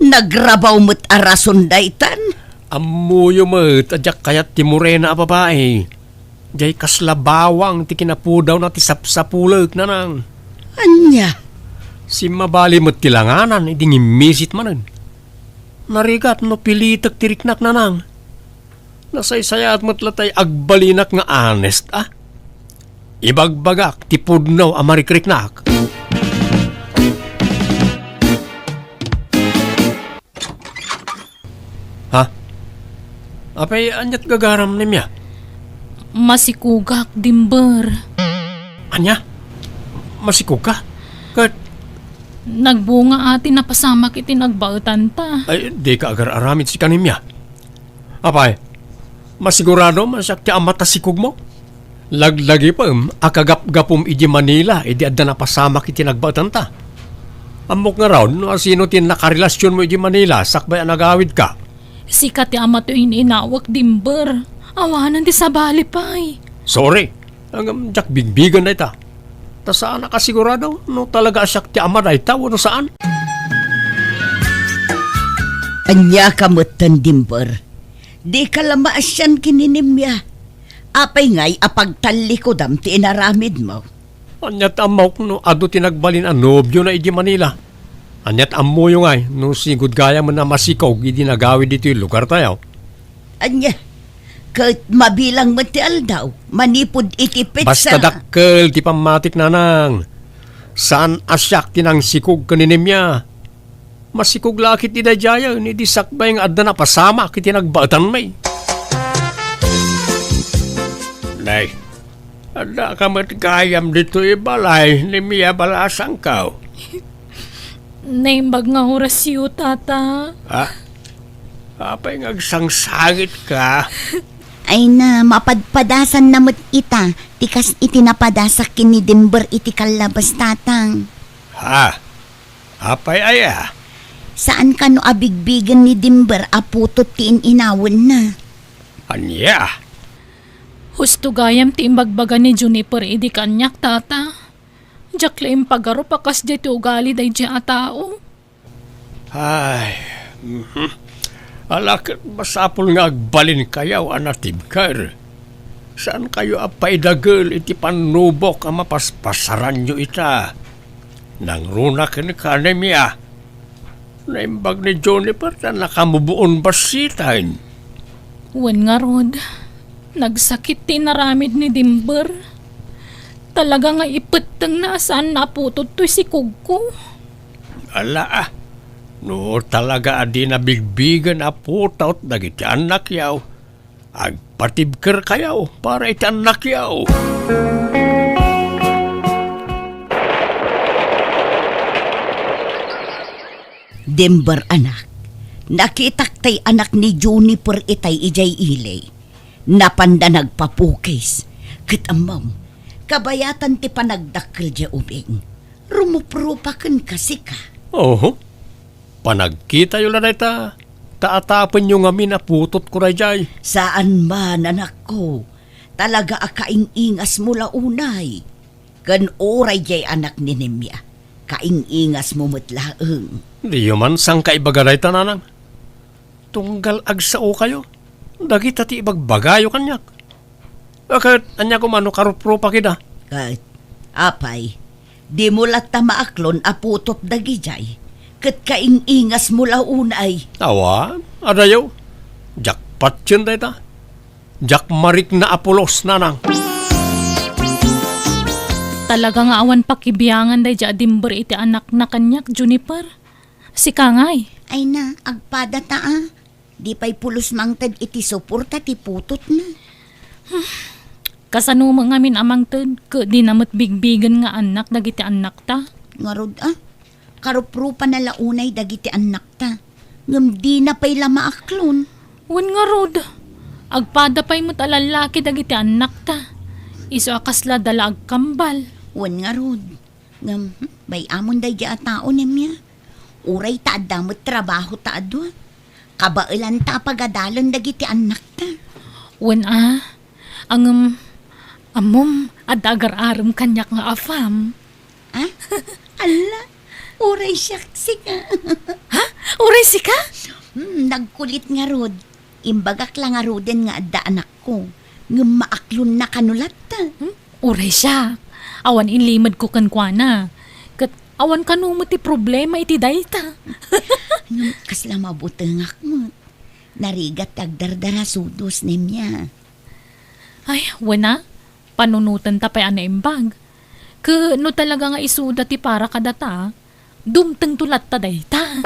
Nagrabaw met a rason daytan. Ammoyo met a diak kayat ti morena a babai. Diay kasla bawang ti kinapudawna ti sapsapulek, nanang. Ania? Simmabali met ti langanan idi ngimmisit manen. Narigat no pilitek ti riknak, nanang. Nasaysayaat met latay agbalinak nga honest a. Ibagbagak ti pudno a marikriknak. Ha? Apay, aniat gagaram, Nemia? Masikogak, Dimber. Ania? Masikogka? Ket Nagbunga a ti napasamak iti nagbaetanta. Ay, dika agar-aramid sika, Nemia. Apay, masiguradom a siak ti ama ta sikogmo? Laglagipem a kagapgapom idi Manila idi adda napasamak iti nagbaetanta. Ammok ngarud no asino ti nakarelasionmo idi Manila sakbay a nagawidka. Sika ti ama ti in-inawek, Dimber. Awanen ti sabali pay. Sorry. Ngem diak bigbigen dayta. Ta saanak a sigurado no talaga a siak ti ama dayta wenno saan. Ania ka metten, Dimber? Dika la maasian ken ni Nemia. Apay ngay a pagtallikudam ti inaramidmo? Ania ti ammok no adu ti nagbalin a nobiona idi Manila? Ania ti ammoyo ngay no sigud gayamen a masikog idi nagawid ditoy lugartayo? Ania? Ket mabilang met ti aldaw manipud iti petsa. Basta dakkel ti pammatik, nanang. Saan a siak ti nangsikog ken ni Nemia. Masikog la ketdi daydiayen idi sakbay nga adda napasamak iti nagbaetanmi. Nay, addaka met gayam ditoy balay, Nemia, balasangko. Naimbag nga orasyo, Tata. Ha? Apay nga agsangsangitka? Ay na, mapadpadasanna met ita ti kas iti napadasak ken ni Dimber iti kallabas, Tatang. Ha? Apay aya? Saan kano a bigbigen ni Dimber a putot ti in-inawenna? Ania? Husto gayam ti imbagbaga ni Juniper idi kaniak, Tata. Diak la impagarup a kasdiay ti ugali daydiay a tao. Ay, mhm. Ala ket masapul nga agbalinkayo a natibker. Saankayo a paidagel iti pannubok a mapaspasaranyo ita. Nangruna kenka, Nemia. Naimbag ni Juniper ta nakamuboon bassiten. Wen ngarud, nagsakit ti inaramid ni Dimber. Talaga nga ipettengna a saan a putot toy sikogko. Ala, ah. No talaga a dina bigbigen a putot dagiti annakyo, agpatibkerkayo para iti annakyo. Dimber, anak, nakitak tay anak ni Juniper itay idiay ili. Napanda nagpapukis, ket ammom, kabayatan ti panagdakkel diay ubing. Rumuprupa kenka, sika. Oho. Panagkitayo la dayta, ta atapenyo ngamin a putotko daydiay. Saan man, anakko. Talaga a kaing-ingasmo la unay. Ken uray diay anak ni Nemia, kaing-ingasmo met laeng. Diyo man sangkaibaga dayta, nanang. Tunggal agsaokayo, dagita ti ibagbagayo kaniak. A, ket ania koma no karuprupak ida? Ket, apay, dimo latta maaklon a putot dagidiay, ket kaing-ingasmo la unay. Awan, adayo, diak patien dayta. Diak marikna a pulos, nanang. Talaga nga awan pakibiangan daydiay a Dimber iti annakna kaniak, Juniper. Sika ngay. Ay na, agpada ta a. Di pay pulos mangted iti suporta ti putotna. Kasano met ngamin a mangted, ket dina met bigbigen nga annak dagiti annakta? Ngarud a, karuprupana la unay dagiti annakta, ngem dina pay la maaklon. Wen ngarud, agpada pay met a lallaki dagiti annakta, isu a kasla da la agkambal. Wen ngarud, ngem, hmm, bay-amon daydiay a tao, Nemia. Uray ta adda met trabaho ta a dua, kabaelanta a pagadalen dagiti annakta. Wen a, ngem, ammom, adda agar-arem kaniak nga afam. Ha? Alla, uray siak, sika. Ha? Uray sika? Hmm, nagkulit ngarud. Imbagak la ngaruden nga adda anakko, ngem maaklonna kano latta. Hmm? Uray siak. Awan ilimedko kenkuana. Ket awan kano met ti problema iti dayta. Ngem kasla mabutengak met. Narigat ti agdardara sudos, Nemia. Ay, wen a, panunotenta pay a naimbag. Ket no talaga nga isuda ti para kadata, dumtengto latta dayta.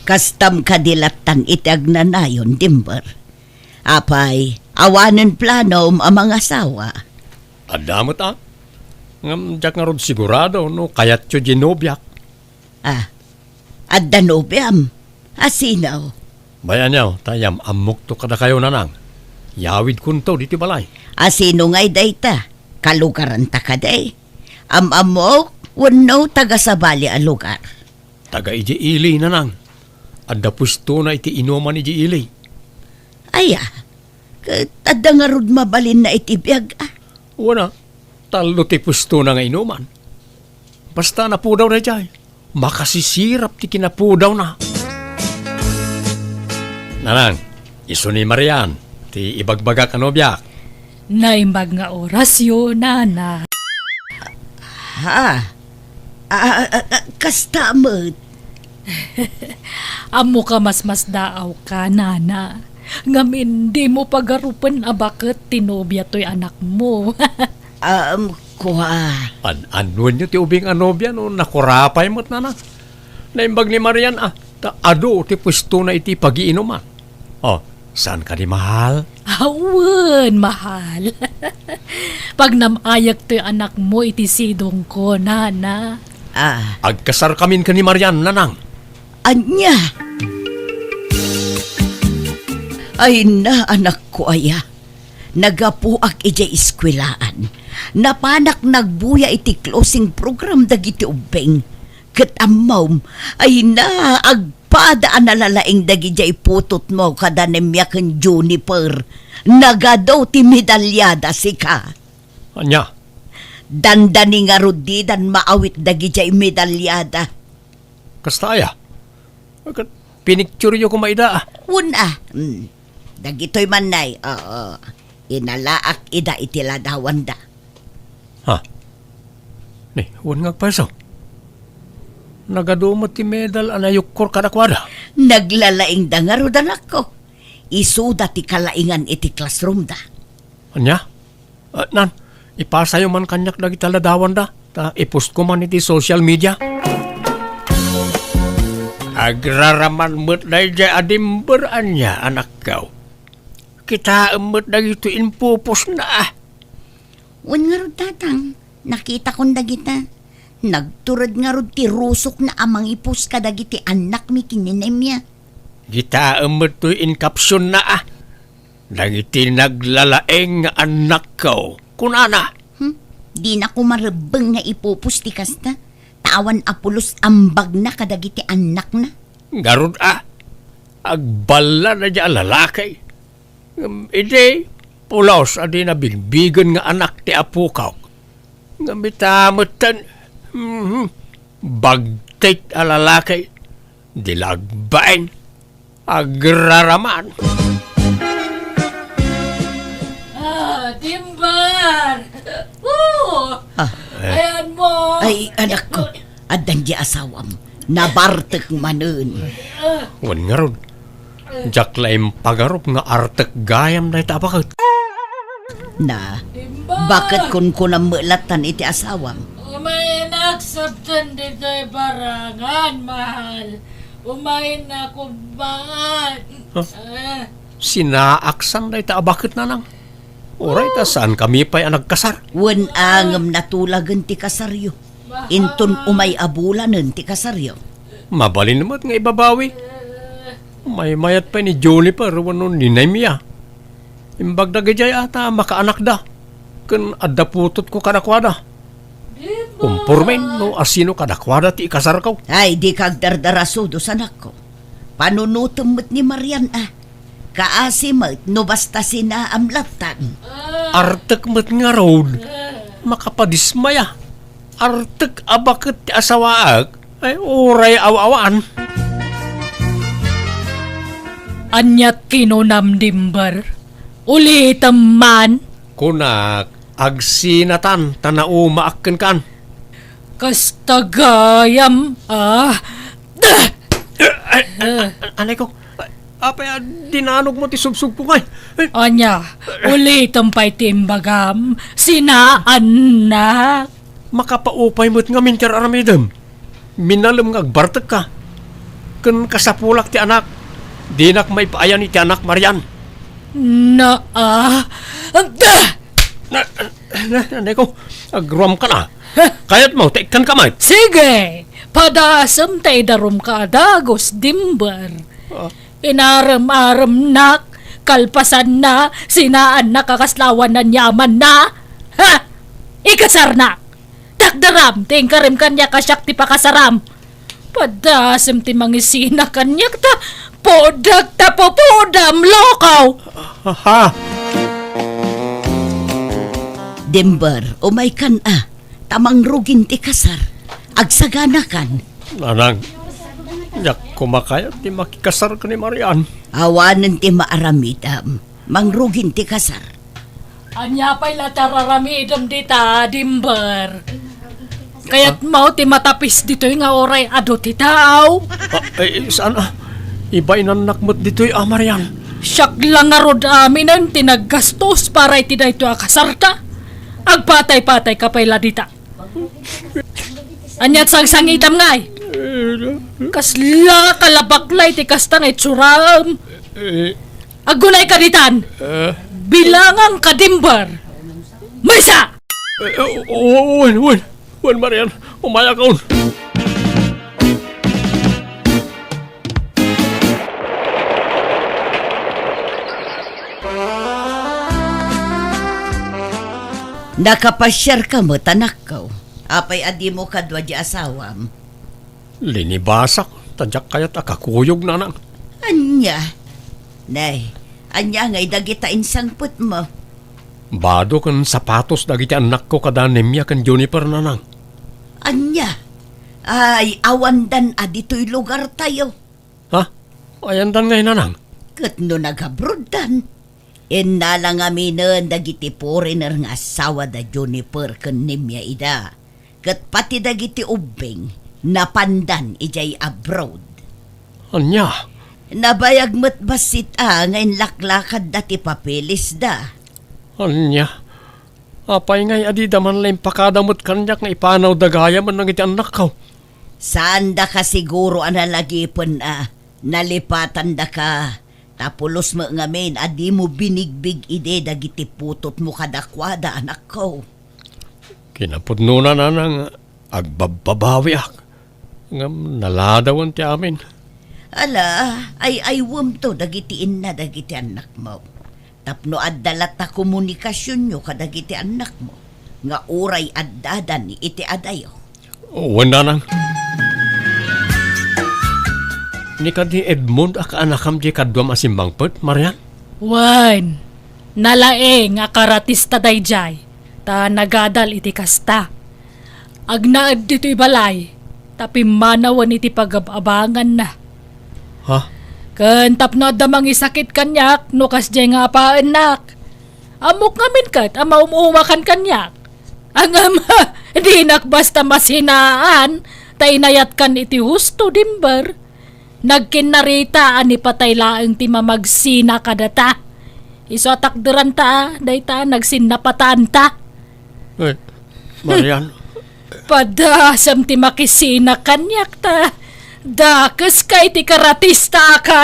Kastam kadi lattan iti agnanayon, Dimber? Apay, awanen planom a mangasawa? Adda met a. Ngem diak ngarud sigurado no kayatyo diay nobiak. Ah, adda nobiam? A sino? Bay-anyo, ta yam-ammokto kadakayo, Nanang. Yawidkonto ditoy balay. A sino ngay dayta? Kalugaranta kadi? Am-ammok wenno taga-sabali a lugar? Taga idiay ili, Nanang. Adda puestona iti inuman idiay ili. Aya, ket adda ngarud mabalinna iti biag, a? Wen a, tallo ti puestona nga inuman. Basta napudaw daydiay, makasisirap ti kinapudawna. Nanang, isu ni Marian ti ibagbagak a nobiak. Naimbag nga orasyo, Nana. Ha? A, a, a, a, kasta met. Ammok a masmasdaawka, Nana. Ngamin, dimo pagarupen a baket ti nobia toy anakmo. Um, kua. An-annuenyo ti ubing a nobia no nakurapay met, Nana. Naimbag ni Marian a, ta adu ti puestona iti pagiinuman. Oh, saan kadi, mahal? Awen, mahal. Pagnam-ayek toy anakmo iti sidongko, Nana. Ah. Agkasarkamin ken ni Marian, Nanang. Ania? Ay na, anakko aya. Naggapuak idiay eskuelaan. Napanak nagbuya iti closing program dagiti ubbing. Ket ammom, ay na, agpada a nalalaing dagidiay putotmo kada Nemia ken Juniper. Nagadu ti medalyada, sika. Ania? Dandani ngarud didan maawit dagidiay medalyada. Kasta aya? Ket pinikturyo koma ida, a. Wen a. Hmm. Dagitoy man nay, oo. Inalaak ida iti ladawanda. Ha? Ni, wen nga agpayso. Nagadu met ti medal a nayukkor kadakuada. Naglalaingda ngarud, anakko. Isuda ti kalaingan iti classroomda. Ania? Ah, Nan, ipasayo man kaniak dagiti ladawanda, ta i-post ko man iti social media. Agraraman met daydiay a Dimber ania, anakko. Kitaem met dagitoy impupostna, a. Wen ngarud, tatang, nakitakon dagita. Nagtured ngarud ti rusokna a mangi-post kadagiti annakmi ken ni Nemia. Kitaem met toy in-captionna, a. Dagiti naglalaing nga annakko, kunana. Hmm? Dina koma rebbeng nga ipu-post ti kasta, ta awan a pulos ambagna kadagiti annakna. Ngarud a, agballa daydiay a lalaki. Ngem idi pulos a dina bigbigen nga anak ti apokok. Ngem ita metten, mhm, bagtit a lalaki. Di la agbain. Agraraman. Ah, Dimber! Oh! Ah. Ayan mo! Ay, anakko, addan diay asawam. Nabartek manen. Wen ngarud, diak la impagarup nga artek gayam dayta a baket. Na, Dimber! Baket kunkunam met lattan iti asawam? Umaynak, sabten ditoy barangan, mahal. Umaynak, umaynak. Huh? Ah. Sinaaksan dayta a baket, Nanang. Uray ta saankami pay a nagkasar. Wen a ngem natulagen ti kasaryo. Inton umay a bulanen ti kasaryo. Mabalin met nga ibabawi. Maymayat pay ni Juniper wenno ni Nemia. Imbag dagidiay a ta makaanakda. Ken adda putotko kadakuada. Umpormen no asino kadakuada ti ikasarko. Ay, dika agdardarasudos, anakko. Panunotem met ni Marian a. Kaasi met no basta sinaam lattan. Artek met ngarud. Makapadismaya. Artek a baket ti asawaek. Ay, uray aw-awan. Aniat kinunam, Dimber? Ulitem man. Kunak, agsinatan ta naumaak kenkan. Kasta gayam, ah. Ay, ay, ay, anay ko. Apay a dinanogmo ti subsubko ngay? Ay. Ania, ulitem pay ti imbagam, sinaannak. Makapaupay met ngamin ti ar-aramidem. Minalem nga agbartekka. Ken kasapulak ti anak. Dinak maipaayan iti anak, Marian. Naa. Na, na, nanay ko, agruamkan a. Huh? Kayatmo, ta ikkanka met. Sige! Padasem ta idarumka a dagus, Dimber. Ah. Inarem-aremnak, kalpasanna, sinaannak a kasla awan aniamanna. Ha! Ikasarnak! Takderam ti inkarim kaniak a siak ti pakasaram. Padasem ti mangisina kaniak ta pudak ta pupudam, loko! Aha. Dimber, umaykan a, ta mangrugin ti kasar. Agsaganakan. Nanang, diak koma kayat ti makikasar ken ni Marian. Awanen ti maaramidem. Mangrugin ti kasar. Ania pay la ti araramidem dita, Dimber? Kayatmo ti matapis ditoy nga uray adu ti tao? Ah, eh, saan, ah? Ibainannak met ditoy, ah, Marian. Siak la ngarud aminen ti naggastos para iti daytoy a kasarta. Agpatay-patayka pay la dita. Ania ti sangsangitam ngay? Kasla kalabaklay ti kasta nga itsuraem. Eh, Aggunayka ditan! Eh? Bilanganka, Dimber! Maysa! Eh, o-, o-, wen, wen, wen, Marian, umayakon. Nakapasiarka met, anakko. Apay a dimo kadua di asawam? Linibasak, ta diak kayat a kakuyog, nanang. Ania? Nay, ania ngay dagita insangpetmo? Bado ken sapatos dagiti annakko kada Nemia ken Juniper, nanang. Ania? Ay, awandan a ditoy lugartayo. Ha? Ayandan ngay, nanang? Ket no nagabroddan? Innala ngaminen dagiti foreigner nga asawa da Juniper ken Nemia ida, ket pati dagiti ubbing, napandan idiay abroad. Ania? Nabayag met bassit a nga inlaklakadda ti papeles da. Ania? Apay ngay a dida man la impakada met kaniak nga ipanawda gayam dagiti annakko? Saandaka siguro a nalagipen a nalipatandaka. Ta pulos met ngamin a dimo binigbig idi dagiti putotmo kadakuada, anakko. Kinapudnona, nanang, agbabbabawiak. Ngem naladawen ti amin. Ala, ay-aywemto dagiti inna dagiti annakmo. Tapno adda latta komunikasionyo kadagiti annakmo nga uray addadan iti adayo. Wen, nanang. Ni kadi Edmond a kaanakam diay kaduam a simmangpet, Marian? Wen, nalaing a karatista daydiay, ta nagadal iti kasta. Agnaed ditoy balay, ta pimmanawen iti pagab-abanganna. Ha? Ken tapno adda mangisakit kaniak no kasdiay nga apaennak. Ammok ngamin ket a maum-umakan kaniak. Ngem, dinak basta masinaan, ta inayatkan iti husto, Dimber. Nagkinnarita a ni patay laeng ti mamagsina kadata. Isu a takderanta, dayta nagsinnapataanta. Eh, Marian. Padasem ti makisina kaniak ta dakeska iti karatista a ka-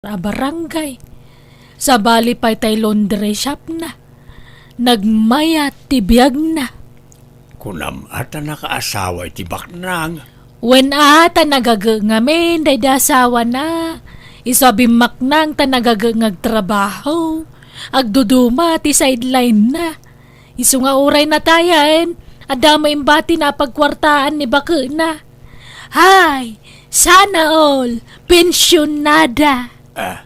a barangay. Sabali pay tay laundry shop na. Nagmayat ti biagna. Kunam a ta nakaasawa iti baknang? Wen a, ta nagage ngamin daydi asawana. Isu a bimmaknang ta nagage nga agtrabaho. Agduduma ti sideline na. Isu nga uray natayen, adda met imbatina a pagkuartaan ni bakena. Hay, sana all, pensionada. Ah,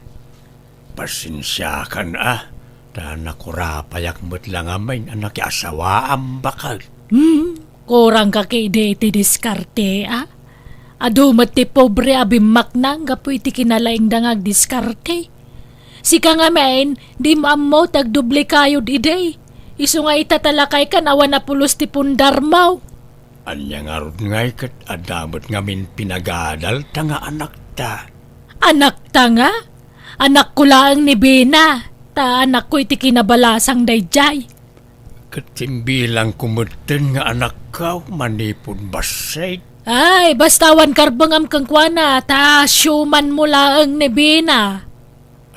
pasensiakan a, ta nakurapayak met la ngamin a nakiasawaam baket. Hmm, kurangka ketdi iti diskarte a. Adu met ti pobre a bimmaknang gapu iti kinalaingda nga agdiskarte. Sika ngamin, dimo ammo ti agdubli kayod idi. Isu nga ita ta lakaykan awan a pulos ti pundarmo. Ania ngarud ngay ket adda met ngamin pinagadalta nga anakta? Anakta nga? Anakko laeng ni Bina, ta anakko iti kinabalasang daydiay. Ket imbilangko metten nga anakko manipud bassit. Ay, basta awan karbengam kenkuana, ta siumanmo laeng ni Bina.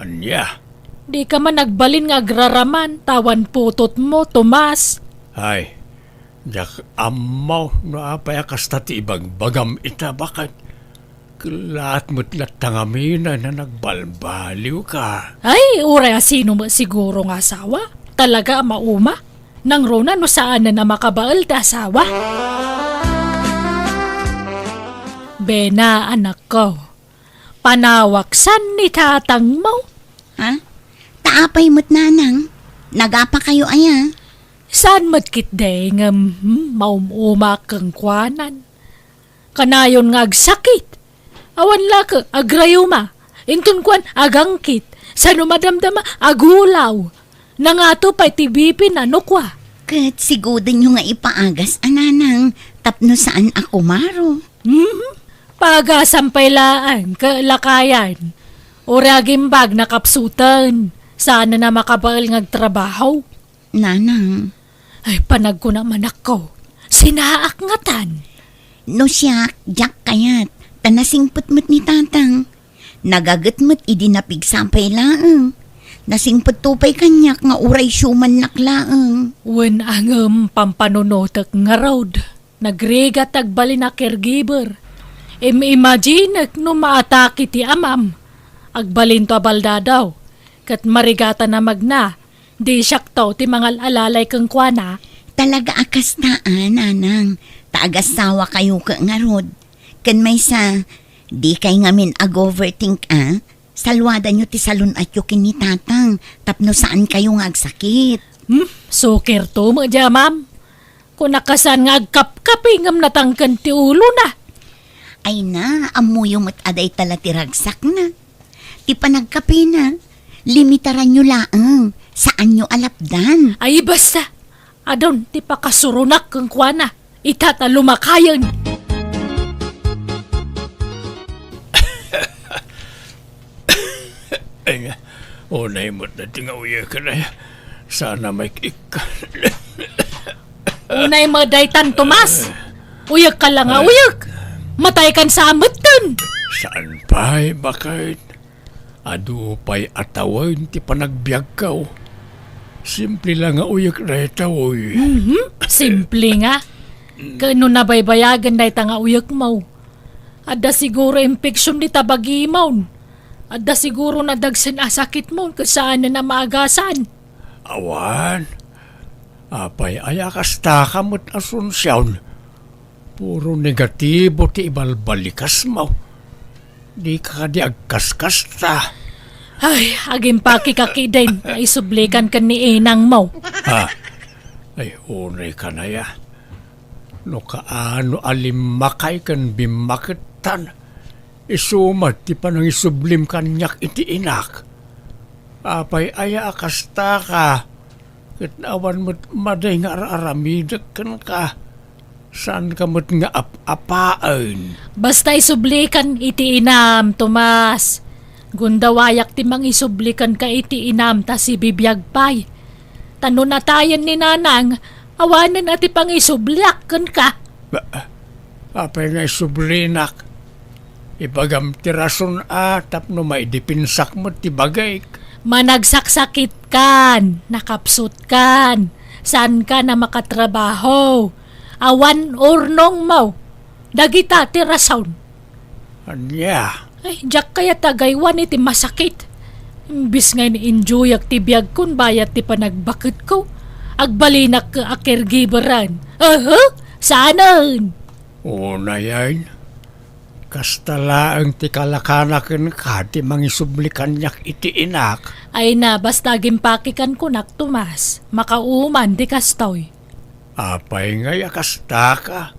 Ania? Dika man agbalin nga agraraman, ta awan putotmo, Tomas. Ay, diak ammo no apay a kasta ti ibagbagam ita, baket. Kellaat met latta ngamin a nagbalbaliwka. Ay, uray a sino met siguro nga asawa? Talaga a mauma? Nangruna no saanen a makabael ti asawa? Bena, anakko, panawaksan ni tatangmo. Ha? Ta apay met, nanang? Nagapakayo aya? Saan met ketdi ngem, hmm, maum-umaak kenkuanan? Kanayon nga agsakit. Awan la ket agrayuma. Inton kuan, agangkit. Sano madamdama, agulaw. Nangato pay ti B P na no kua. Ket sigudenyo nga ipaagas a, nanang, tapno saan a kumaro. Mhm. Paagasam pay laeng, ket lakayan. Uray agimbag nakapsuten. Saan a makabael nga agtrabaho. Nanang. Ay, panagkuna manakko. Sinaak ngatan. No siak, diak kayat, ta nasingpet met ni tatang. Nagaget met idi napigsa pay laeng. Nasingpetto pay kaniak nga uray siumannak laeng. Wen a ngem pampanunotek ngarud. Nagrigat agbalin a caregiver. Im-imaginek no maatake ti amam. Agbalinto a baldadaw. Ket marigatan a magna. Di siakto ti mangal-alalay kenkuana. Talaga a kasta a, nanang, ta agasawakayo ket ngarud. Ken maysa, dikay ngamin ag-overthink a, saluadanyo ti salun-atyo ken ni tatang tapno saankayo nga agsakit. Hmm, sukirto met diay amam. Kunak a saan nga agkapkapi ngem natangken ti ulona. Ay na, ammoyo met a dayta la ti ragsakna. Ti panagkapina, limitaranyo laeng, saanyo a lapdan. Ay, basta, adun ti pakasuronak kenkuana, ita ta lumakayen. Ay nga, unay met dayta nga uyek, ay. Sana may kik-, Unay met daytan, Tomas. Uyek ka la nga uyek. Matay kan sa ametten. Saan pay, baket? Adu pay a tawen ti panagbiagko. Simple la nga uyek dayta, oy. Mhm, simple nga. Ken no nabaybayagen dayta nga uyekmo, adda siguro infection dita bagimon. Adda siguro nadagsen a sakitmon ket saanen a maagasan. Awan. Apay aya kastaka met, Asuncion? Puro negatibo ti ibalbalikasmo. Dika kadi agkaskasta. Ay, agimpakek ketdin, ta isublikan ken ni inangmo. Ha? Ay, unay ka na ya. No kaano a limmakay ken bimmakettan, isu met ti panangisublim kaniak iti inak. Apay aya a kastaka, ket awan met madi nga ar-aramidek kenka. Saanka met nga ap-apaen. Basta isublikan iti inam, Tomas. Gundawayak ti mangisubli kenka iti inam ta sibibiag pay. Ta no natayen ni nanang, awanen a ti pangisubliak kenka. Ba, apay nga isublinak? Ibagam ti rason a tapno maidepensak met ti bagik. Managsaksakitkan, nakapsutkan, saankan a makatrabaho. Awan urnongmo. Dagita ti rason. Ania? Ay, diak kayat a agaywan iti masakit. Imbes nga in-enjoyak ti biagkon bayat ti panagbaketko, agbalinak a caregiveran. Aha, saanen? Unayen, kasta laeng ti kalakana kenka ti mangisubli kaniak iti inak. Ay na, basta agimpakekan kunak, Tomas, makauman ti kastoy. Apay ngay a kastaka?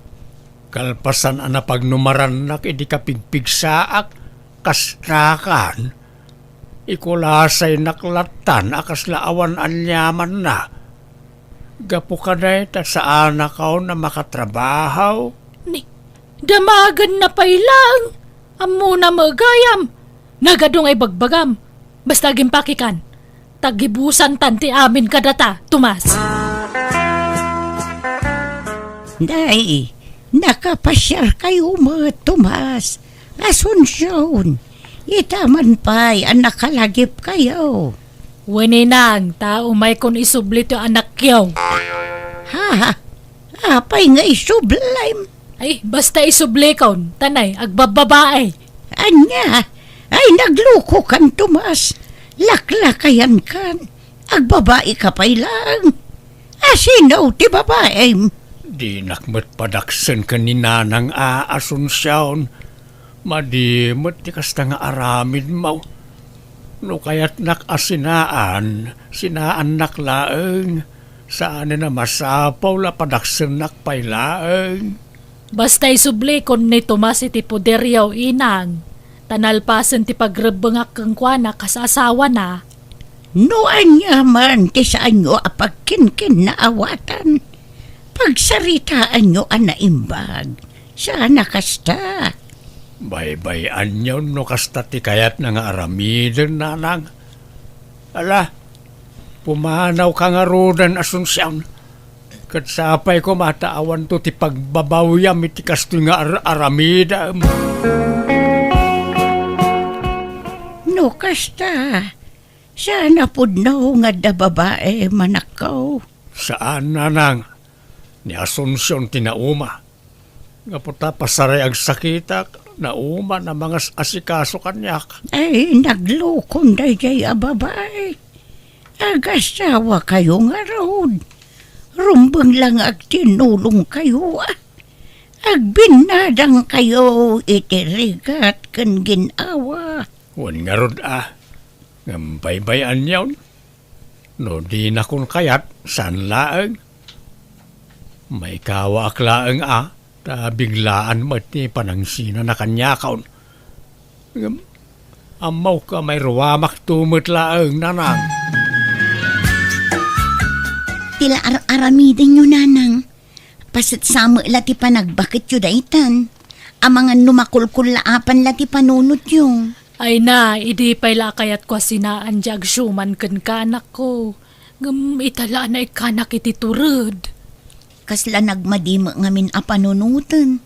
Kalpasan a napagnumarannak idi kapigpigsaak, kastakan. Ikulasaynak lattan a kasla awan aniamanna. Gapu kadayta, saanakon a makatrabaho. Ni, damagenna pay laeng. Ammona met gayam. Nagadu nga ibagbagam. Basta agimpakekan. Tagibusantan ti amin kadata, Tomas. Nay, nakapasiarkayo met, Tomas, Asuncion. Ita man pay a nakalagipkayo. Wen, Inang, ta umaykon isubli ti anakyo. Ha? Apay nga isublim? Ay, basta isublikon, ta nay, agbabbabae. Ania? Ay, naglukokan, Tomas. Laklakayankan. Agbabaika pay laeng. Asino ti babaem? Dinak met padaksen ken ni Nanang a Asuncion. Madi met ti kasta nga aramidmo. No kayatnak a sinaan, sinaannak laeng. Saanen a masapul a padaksennak pay laeng. Basta isublikon ni Tomas iti poderyo, Inang, ta nalpasen ti pagrebbengak kenkuana kas asawana. No ania man ti saanyo a pagkinkinnaawatan, pagsaritaanyo a naimbag. Saan a kasta? Baybay-anyon no kasta ti kayatna nga aramiden, Nanang. Ala, pumanawka ngaruden, Asuncion. Ket sapay koma ta awanto ti pagbabawyam iti kastoy nga ar-, aramidem. No kasta, saan a pudno nga adda babaem, anakko? Saan, Nanang. Ni Asuncion ti nauma. Gapu ta pasaray agsakitak, nauman a mangas-asikaso kaniak. Ay, naglukon daydiay a babai. Agasawakayo ngarud. Rumbeng la nga agtinnulongkayo, a. Agbinnadangkayo iti rigat ken gin-awa. Wen ngarud, a. Ngem baybay-anyon. No dinakon kayat, saan laeng. Maikawaak laeng a, ta biglaan met ti panangsinana kaniakon. Ngem, ammok a mairuamakto met laeng, Nanang. Ti la ar-aramidenyo, Nanang. Pasetsa met la ti panagbaketyo daytan. Amangan no makulkullaapan la ti panunotyo. Ay na, idi pay la a kayatko a sinaan ti agsuman kenka, anakko. Ngem ita la a naikkanak iti tured. Kasla nagmadi met ngamin a panunoten,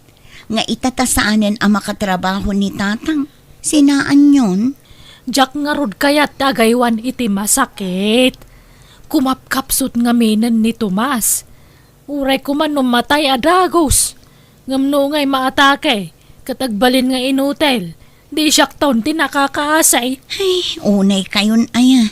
nga ita ta saanen a makatrabaho ni tatang, sinaanyon? Diak ngarud kayat ti agaywan iti masakit. Kumapkapsut ngaminen ni Tomas. Uray koma no matay a dagus. Ngem no ngay maatake, ket agbalin nga inutil, di siakton ti nakakaasay. Ay, unay kayon aya.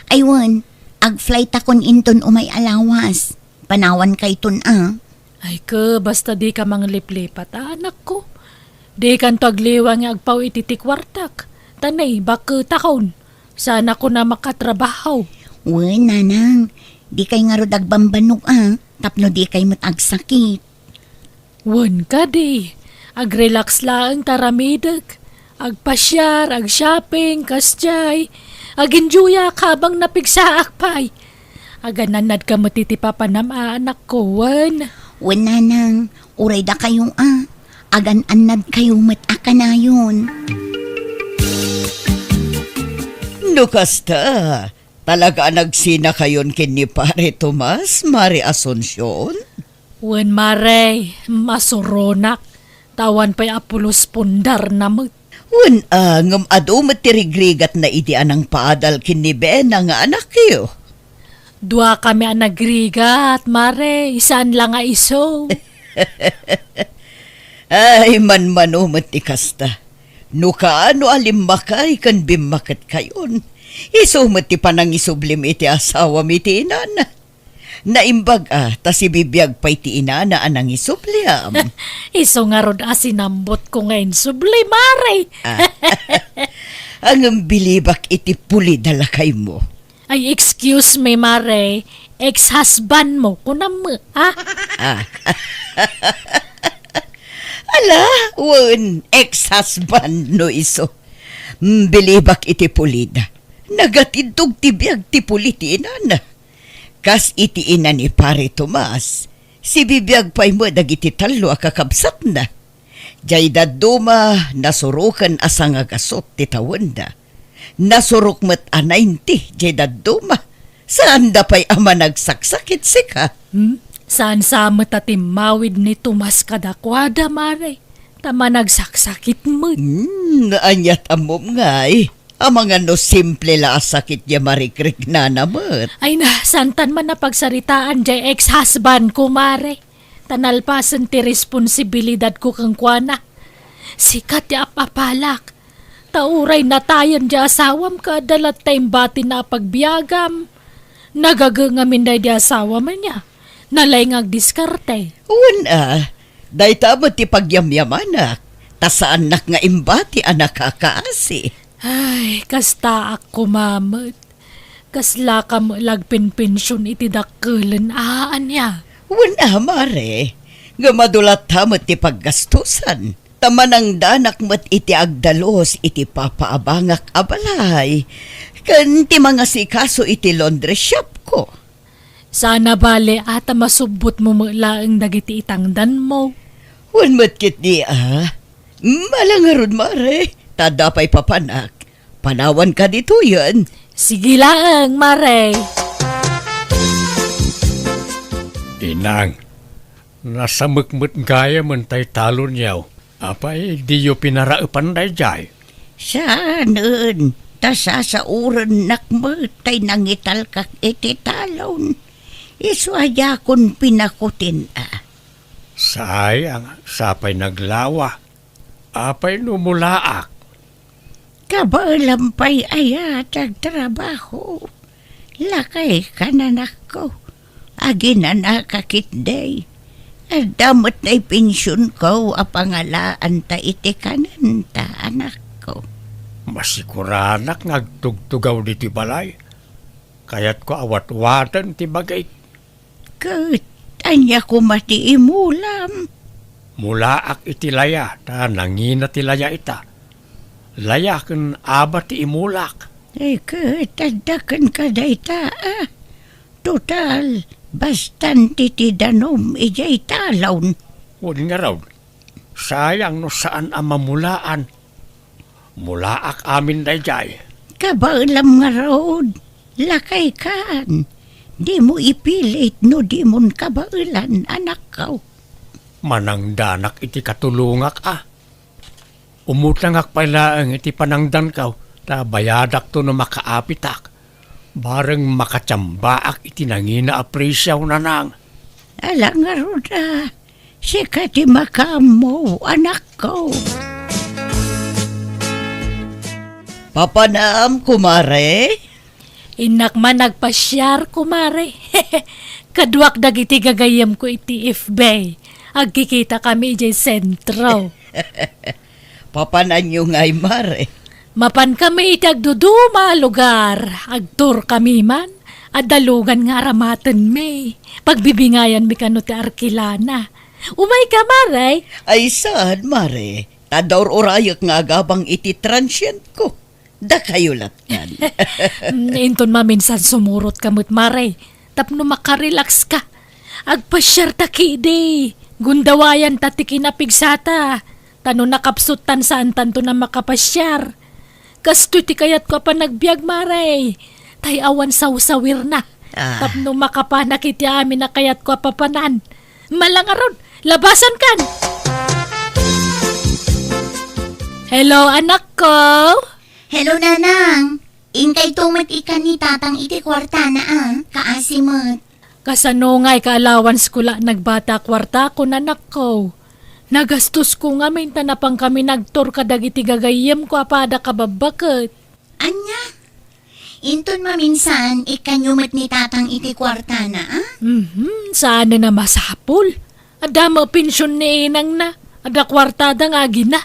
Ay wen, agflightakon inton umay a lawas. Panawankayton a. Ay ke, basta dika mangliplipat, anakko. Dikanto agliwa nga agpaw iti ti kuartak. Ta nay, bakketakon. Saan a kuna makatrabaho. Wen, Nanang, dikay ngarud agbambannog a, tapno dikay met agsakit. Wen kadi, agrelax laeng ta aramidek. Agpasiar, agshopping, kasdiay. Agenjoyak habang napigsaak pay. Agan-annadka met iti papanam a, anakko, wen? Wen, Nanang, uray dakayo a. Agan-annadkayo met a kanayon. No kasta, talaga a nagsinakayon ken ni Pare Tomas, Mare Asuncion? Wen, Mare, masuronak. Ta awan pay a pulos pundarna met. Wen, a, ngem adu met ti rigrigatna idi a nangpaadal ken ni Bena nga anakyo. Duakami a nagrigat, Mare, saan la nga isu. Ay, manmano met ti kasta. No kaano a limmakay ken bimmaketkayon, isu met ti panangisublim iti asawam iti inana. Naimbag a ta sibibiag pay ti inana a nangisubliam. Isu ngarud a sinambotko nga insubli, Mare. Ah. Ngem bilibak iti pulid a lakaymo. Ay, excuse me, Mare. Ex-husband mo, kunam, ha? Ah. Ala, wen, ex-husband no isu. Mm, bilibak iti pulid. Nagatindog ti biag ti puli ti inana. Kas iti ina ni Pare Tomas, sibibiag pay met dagiti tallo a kakabsatna. Jay dadduma, nasuroken a sangagasut ti tawenda. Nasurok met a ninety jay dadduma. Saanda pay a managsaksakit sika. Hmm? Saan sa met a timmawid ni Tomas kadakuada, Mare, ta managsaksakit met. Hmm, aniat ammom ngay? Amangan no simple la a sakit diay marikriknana met. Ay na, santan man a pagsaritaan diay ex-husband ko, Mare. Ta nalpasen ti responsibilidad ko kenkuana. Sika ti ap-apalak. Ta uray natayen diay asawam ket adda latta imbatina a pagbiagam. Nagaget ngamin daydi asawam ania. Nalaing nga agdiskarte. Wen a, dayta met ti pagyamyamanak. Ta saannak nga imbati a nakakaasi. Ay, kastaak koma met. Kaslaka met la agpenpension iti dakkelen a ania. Wen a, Mare, ngem adu latta met ti paggastusan. Ta manangdanak met iti agdalus iti papaabangak a balay, ken ti mangasikaso iti laundry shop ko. Saan a bale a ta masubbotmo met laeng dagiti itangdanmo. Wen met ketdi a. Ala ngarud, Mare, ta adda pay papanak. Panawanka ditoyen. Sige laeng, Mare. Inang, nasamek met gayamen tay talonyo. Apay, diyo pinaraepan daydiay? Saanen, ta sasaorennak met tay nangitalkak iti talon. Isu a diakon pinakutin a. Sayang, sapay naglawa. Apay no mulaak? Kabaelam pay aya ti agtrabaho. Lakayka, anakko. Aginanaka ketdi. Adda met nay pensionko a pangalaanta iti kanenta, anakko. Masiguranak nga agtugtugaw ditoy balay. Kayatko a watwaten ti bagik. Ket ania koma ti imulam? Mulaak iti laya, ta nangina ti laya ita. Laya ken aba ti imulak. Eh, ket adda kenka dayta, a? Total, bastan ti ti danum idiay talon. Wen ngarud, sayang no saan a mamulaan. Mulaak amin daydiay. Kabaelam ngarud, lakaykan. Dimo ipilit no dimon kabaelan, anakko. Manangdanak iti katulongak a. Umutangak pay laeng iti panangdanko, ta bayadakto no makaapitak. Bareng makatiambaak iti nangina a presio, nanang. Ala ngarud a, sika ti makaammo, anakko. Papanam, kumare? Innak man agpasiar, kumare. Kaduak dagiti gagayyemko iti F B. Agkikitakami idiay sentro. Papananyo ngay, mare? Mapankami iti agduduma a lugar. Agturkami man. Adda lugan nga aramatenmi. Pagbibingayanmi kano ti arkilana. Umayka, mare. Ay, saan, mare? Ta daur-urayek nga agabang iti transientko. Dakayo lattan. Mm, inton maminsan sumurotka met, mare, tapno makarelaxka. Agpasiarta ketdi. Gundawayanta ti kinapigsata. Ta no nakapsuttan, saantanto a makapasiar. Kastoy ti kayatko a panagbiag, mare. Tay awan sawsawirna. Ah. Tapno makapanak iti amin a kayatko a papanan. Ala ngarud, labasankan! Hello, anakko! Hello, nanang! Inkayto met ikkan ni tatang iti kuartana, a? Kaasi met. Kasano ngay ka-allowance ko la nagbati a kuartakon, anakko? Nagastosko ngamin ta napankami nagtur kadagiti gagayyemko a pada kababbaket. Ania? Inton maminsan, ikkanyo met ni tatang iti kuartana, a? Mhm, saanen a masapul. Adda met pension ni inangna. Adda kuartada nga agina.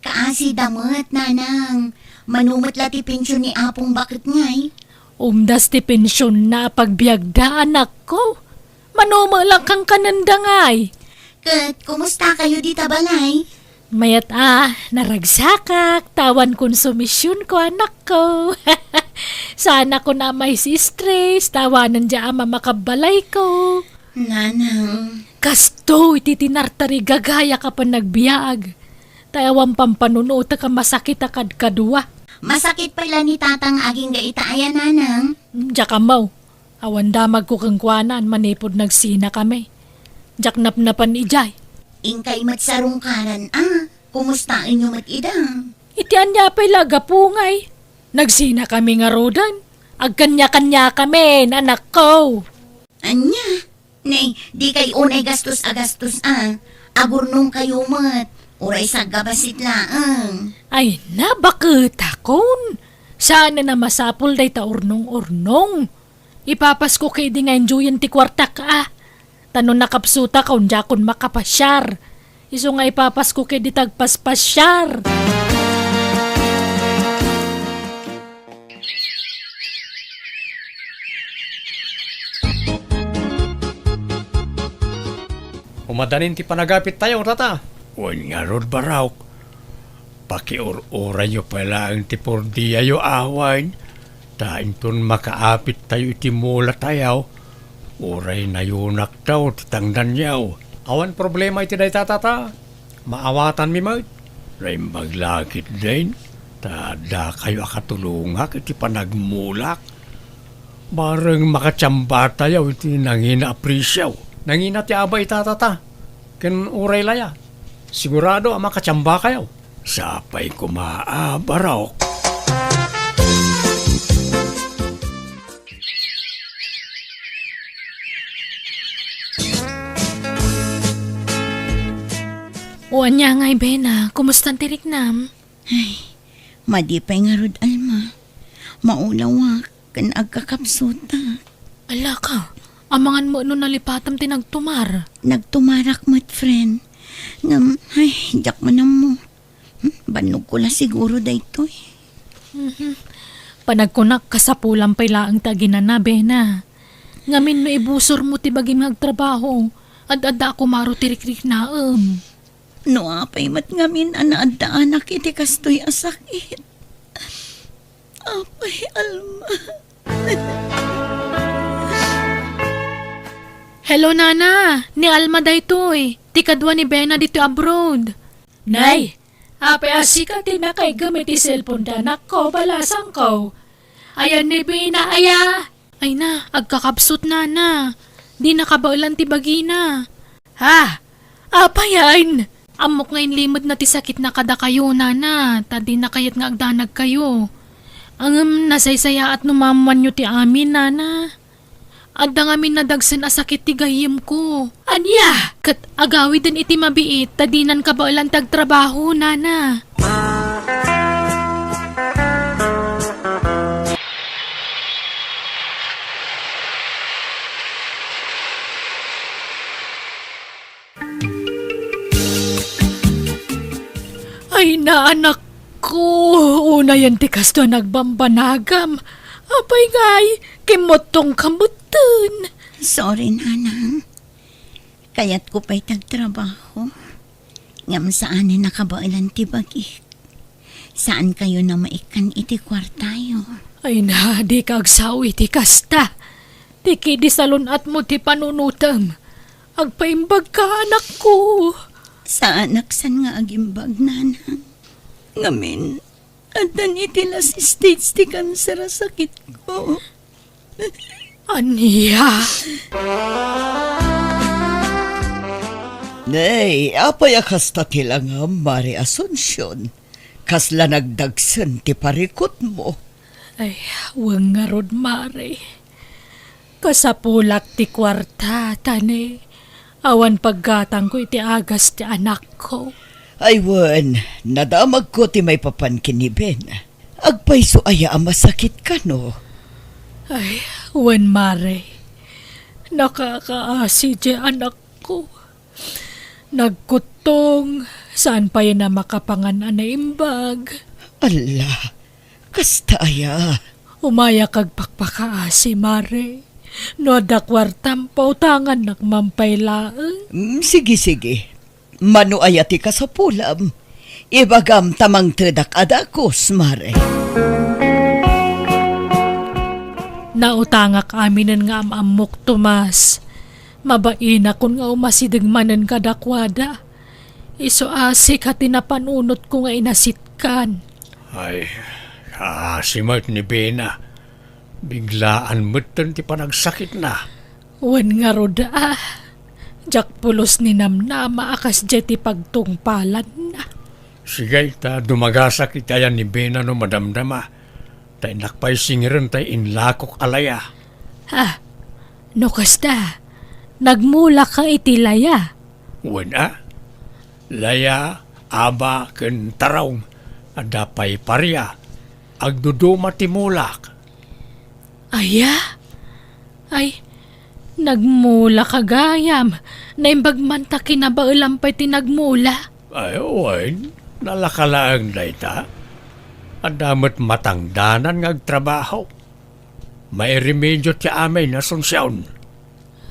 Kaasida met, nanang. Mano met la ti pension ni apong baket ngay? Umdas ti pensionna a pagbiagda, anakko. Mano met la kankanenda ngay? Ket kumustakayo dita balay? Mayat a, naragsakak, ta awan konsumisionko, anakko. Saanakon a mai-stress, ta awanen dia a mamakabbalayko. Nanang. Kastoy ti tinartarigagayak a panagbiag. Ta awan pampanunotek a masakit a kadkadua. Masakit pay la ni tatang agingga ita aya, nanang? Diak ammo. Awan damagko kenkuana manipud nagsinakami. Diak napnapan idiay. Inkay met sarungkaran a. Kumustaenyo met ida? Iti ania pay la a gapu ngay? Nagsinakami ngaruden. Agkaniakaniakamin, anakko. Ania? Nay, dikay unay gastos a gastos a. Agurnongkayo met. Uray saggabasit laeng. Ay na, baketakon. Saan a masapul dayta urnong-urnong. Ipapasko kadi nga enjoyen ti kuartak a. Ta no nakapsutak, diakon makapasiar. Isu nga ipapasko kadi ti agpaspasiar. Umadanin ti panagapittayo, tata. Wen ngarud, Barok. Pakiur-urayyo pay laeng ti pordiayo awan, ta inton makaapittayo iti mulatayo, uray nayunaktayo ti tangdanyo. Awan problema iti dayta, tata. Maawatanmi met. Naimbag la ketdin, ta dakayo a katulongak iti panagmulak. Bareng makatiambatayo iti nangina a presio. Nangina ti aba ita, tata. Ken uray la ya, sigurado a makatiambakayo. Sapay koma a, Barok. O ania ngay, Bena, kumustan ti riknam? Ay, madi pay ngarud, Alma. Maulawak ken agkakapsutak. Alaka, amangan met no nalipatam ti nagtumar. Nagtumarak met, friend. Ngem, ay, diak man ammo. Hmm, bannogko la siguro daytoy. Mhm. Panagkunak, kasapulan pay laeng ti aginana, Bena. Ngamin no ibusormo ti bagim nga agtrabaho, ad-adda a kumaro ti rikriknaem. No apay met ngamin a naaddaanak iti kastoy a sakit. Apay, Alma. Hello, Nana. Ni Alma daytoy. Ti kadua ni Bena ditoy abroad. Nay, apay a sika ti nakaigem iti cellphone ti anakko, balasangko? Ayan ni Bena aya? Ay na, agkakapsut, Nana. Dina kabaelan ti bagina. Ha? Apayan? Ammok nga inlimedna ti sakitna kadakayo, Nana, ta dina kayat nga agdanagkayo. Ngem nasaysayaat no maammoanyo ti amin, Nana. Adda ngamin nadagsen a sakit ti gayyemko. Ania? Ket agawiden iti mabiit ta dinan kabaelan ti agtrabaho, Nana. Ay, naanakko, unayen ti kastoy a nagbambanagam. Apay ngay, kimmuttongka metten. Sorry, Nanang. Kayatko pay ti agtrabaho. Ngem saanen a kabaelan ti bagik. Saankayon a maikkan iti kuartayo. Ay na, dika agsao iti kasta. Ti kidi salun-atmo ti panunotem. Agpaimbagka, anakko. Saanak saan nga agimbag, Nanang. Ngamin, addan iti last stage ti kanser a sakitko. Ania? Nay, apay a kasta ti langam, Mare Asuncion? Kasla nagdagsen ti parikutmo. Ay, wen ngarud, Mare. Kasapulak ti kuarta, ta ne, awan paggatangko iti agas ti anakko. Ay wen, nadamagko ti maipapan ken ni Ben. Agpayso aya a masakit kano? Ay, wen, Mare. Nakakaasi ti anakko. Nagkuttong, saan pay a makapangan a naimbag. Alla, kasta aya? Umayak agpakpakaasi, Mare. No adda kuartam, pautangannak man pay laeng. Mm, sige, sige. Mano aya ti kasapulam? Ibagam ta mangtedak a dagus, Mare. Nautangak aminen nga am-ammok, Tomas. Mabainakon nga umasideg manen kadakuada. Isu a sika ti napanunotko nga inasitkan. Ay, kaasi met ni Bena. Biglaan metten ti panagsakitna. Wen ngarud a, Diak pulos ni namnama a kasdiay ti pagtungpalanna. Sige, ta dumagasak iti ayan ni Bena no madamdama. Ta innak pay singirem tay inlakok a laya. Ah, no kasta, nagmulak ka iti laya. Wen a, laya, aba, ken tarong, adda pay paria. Agduduma ti mulak. Aya? Ay, nagmula ka gayam. Naimbag man ta kinabaelam pay ti nagmula. Ay, wen, nalaka laeng dayta. Adda met matangdanan nga agtrabaho. Mairemedio ti amin, Asuncion.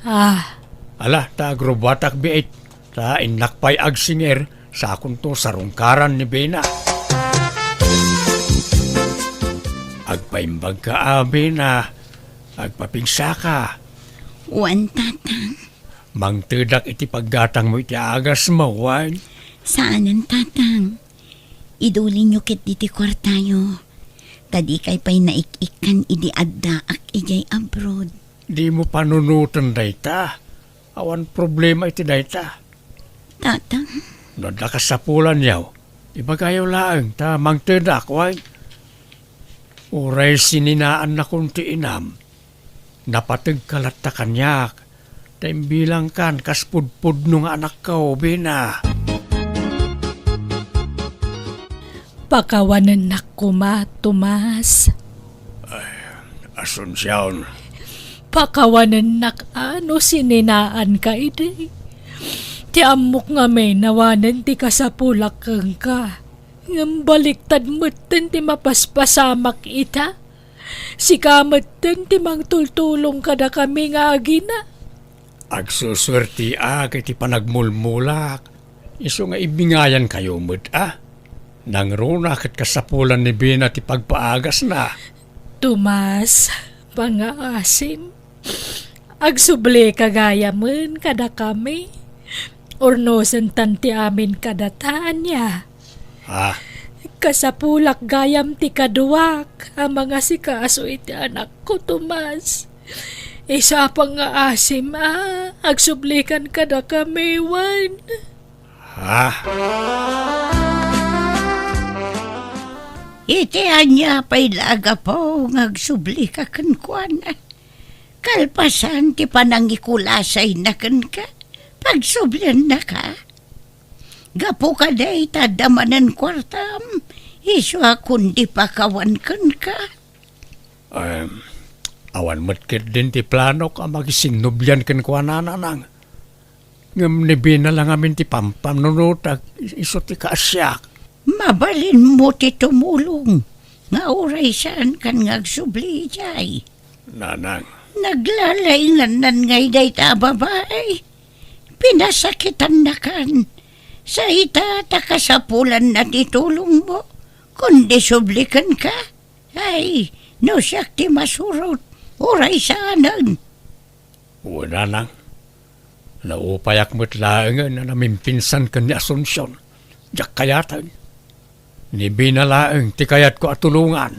Ah. Ala, ta agrubbuatak biit, ta innak pay agsingir, sakonto sarungkaran ni Bena. Agpaimbagka a, Bena, agpapigsaka. Wen, Tatang. Mangtedak iti paggatangmo iti agasmo, wen? Saanen, Tatang. Idulinyo ketdi ti kuartayo. Ta dikay pay naik-ikkan idi addaak idiay abroad. Dimo panunoten dayta. Awan problema iti dayta. Tatang. No adda kasapulanyo, ibagayo laeng ta mangtedak, wen? Uray sininaannakon ti inam, napategka latta kaniak, ta imbilangkan kas pudpudno nga anakko, Bena. Pakawanennak koma, Tomas. Ay, Asuncion. Pakawanennak a no sininaanka idi. Ti ammok ngamin awanen ti kasapulak kenka. Ngem baliktad metten ti mapaspasamak ita. Sika metten ti mangtultulong kadakami nga agina. Agsusuertiak iti panagmulmulak. Isu nga ibingayankayo met a. Nangruna ket kasapulan ni Bena ti pagpaagasna. Tomas, pangaasim. Agsublika gayamen kadakami. Urnosentan ti amin kadata, ania? Ah. Kasapulak gayam ti kaduak a mangasikaso iti anakko, Tomas. Isu a pangaasim a agsublikan kadakami, wen. Ah. Iti ania pay la a gapu nga agsublika kenkuana? Kalpasan ti panangikulasayna kenka, pagsubliannaka. Gapu kadi ta adda manen kuartam, isu a kundi pakawan kenka. Em, awan met ketdin ti planok a makisinnublian kenkuana, Nanang. Ngem ni Bena la ngamin ti pampanunotak, isu ti kaasiak. Mabalinmo ti tumulong nga uray saankan nga agsubli idiay. Nanang. Naglalaingannan ngay dayta a babai. Pinasakitannakan. Sa ita ta kasapulanna ti tulongmo, kundi sublikenka. Ay, no siak ti masurot, uray saanen. Wen, Nanang. Naupayak met laengen a namimpinsan ken ni Asuncion. Diak kayaten. Ni Bena laeng ti kayatko a tulongan.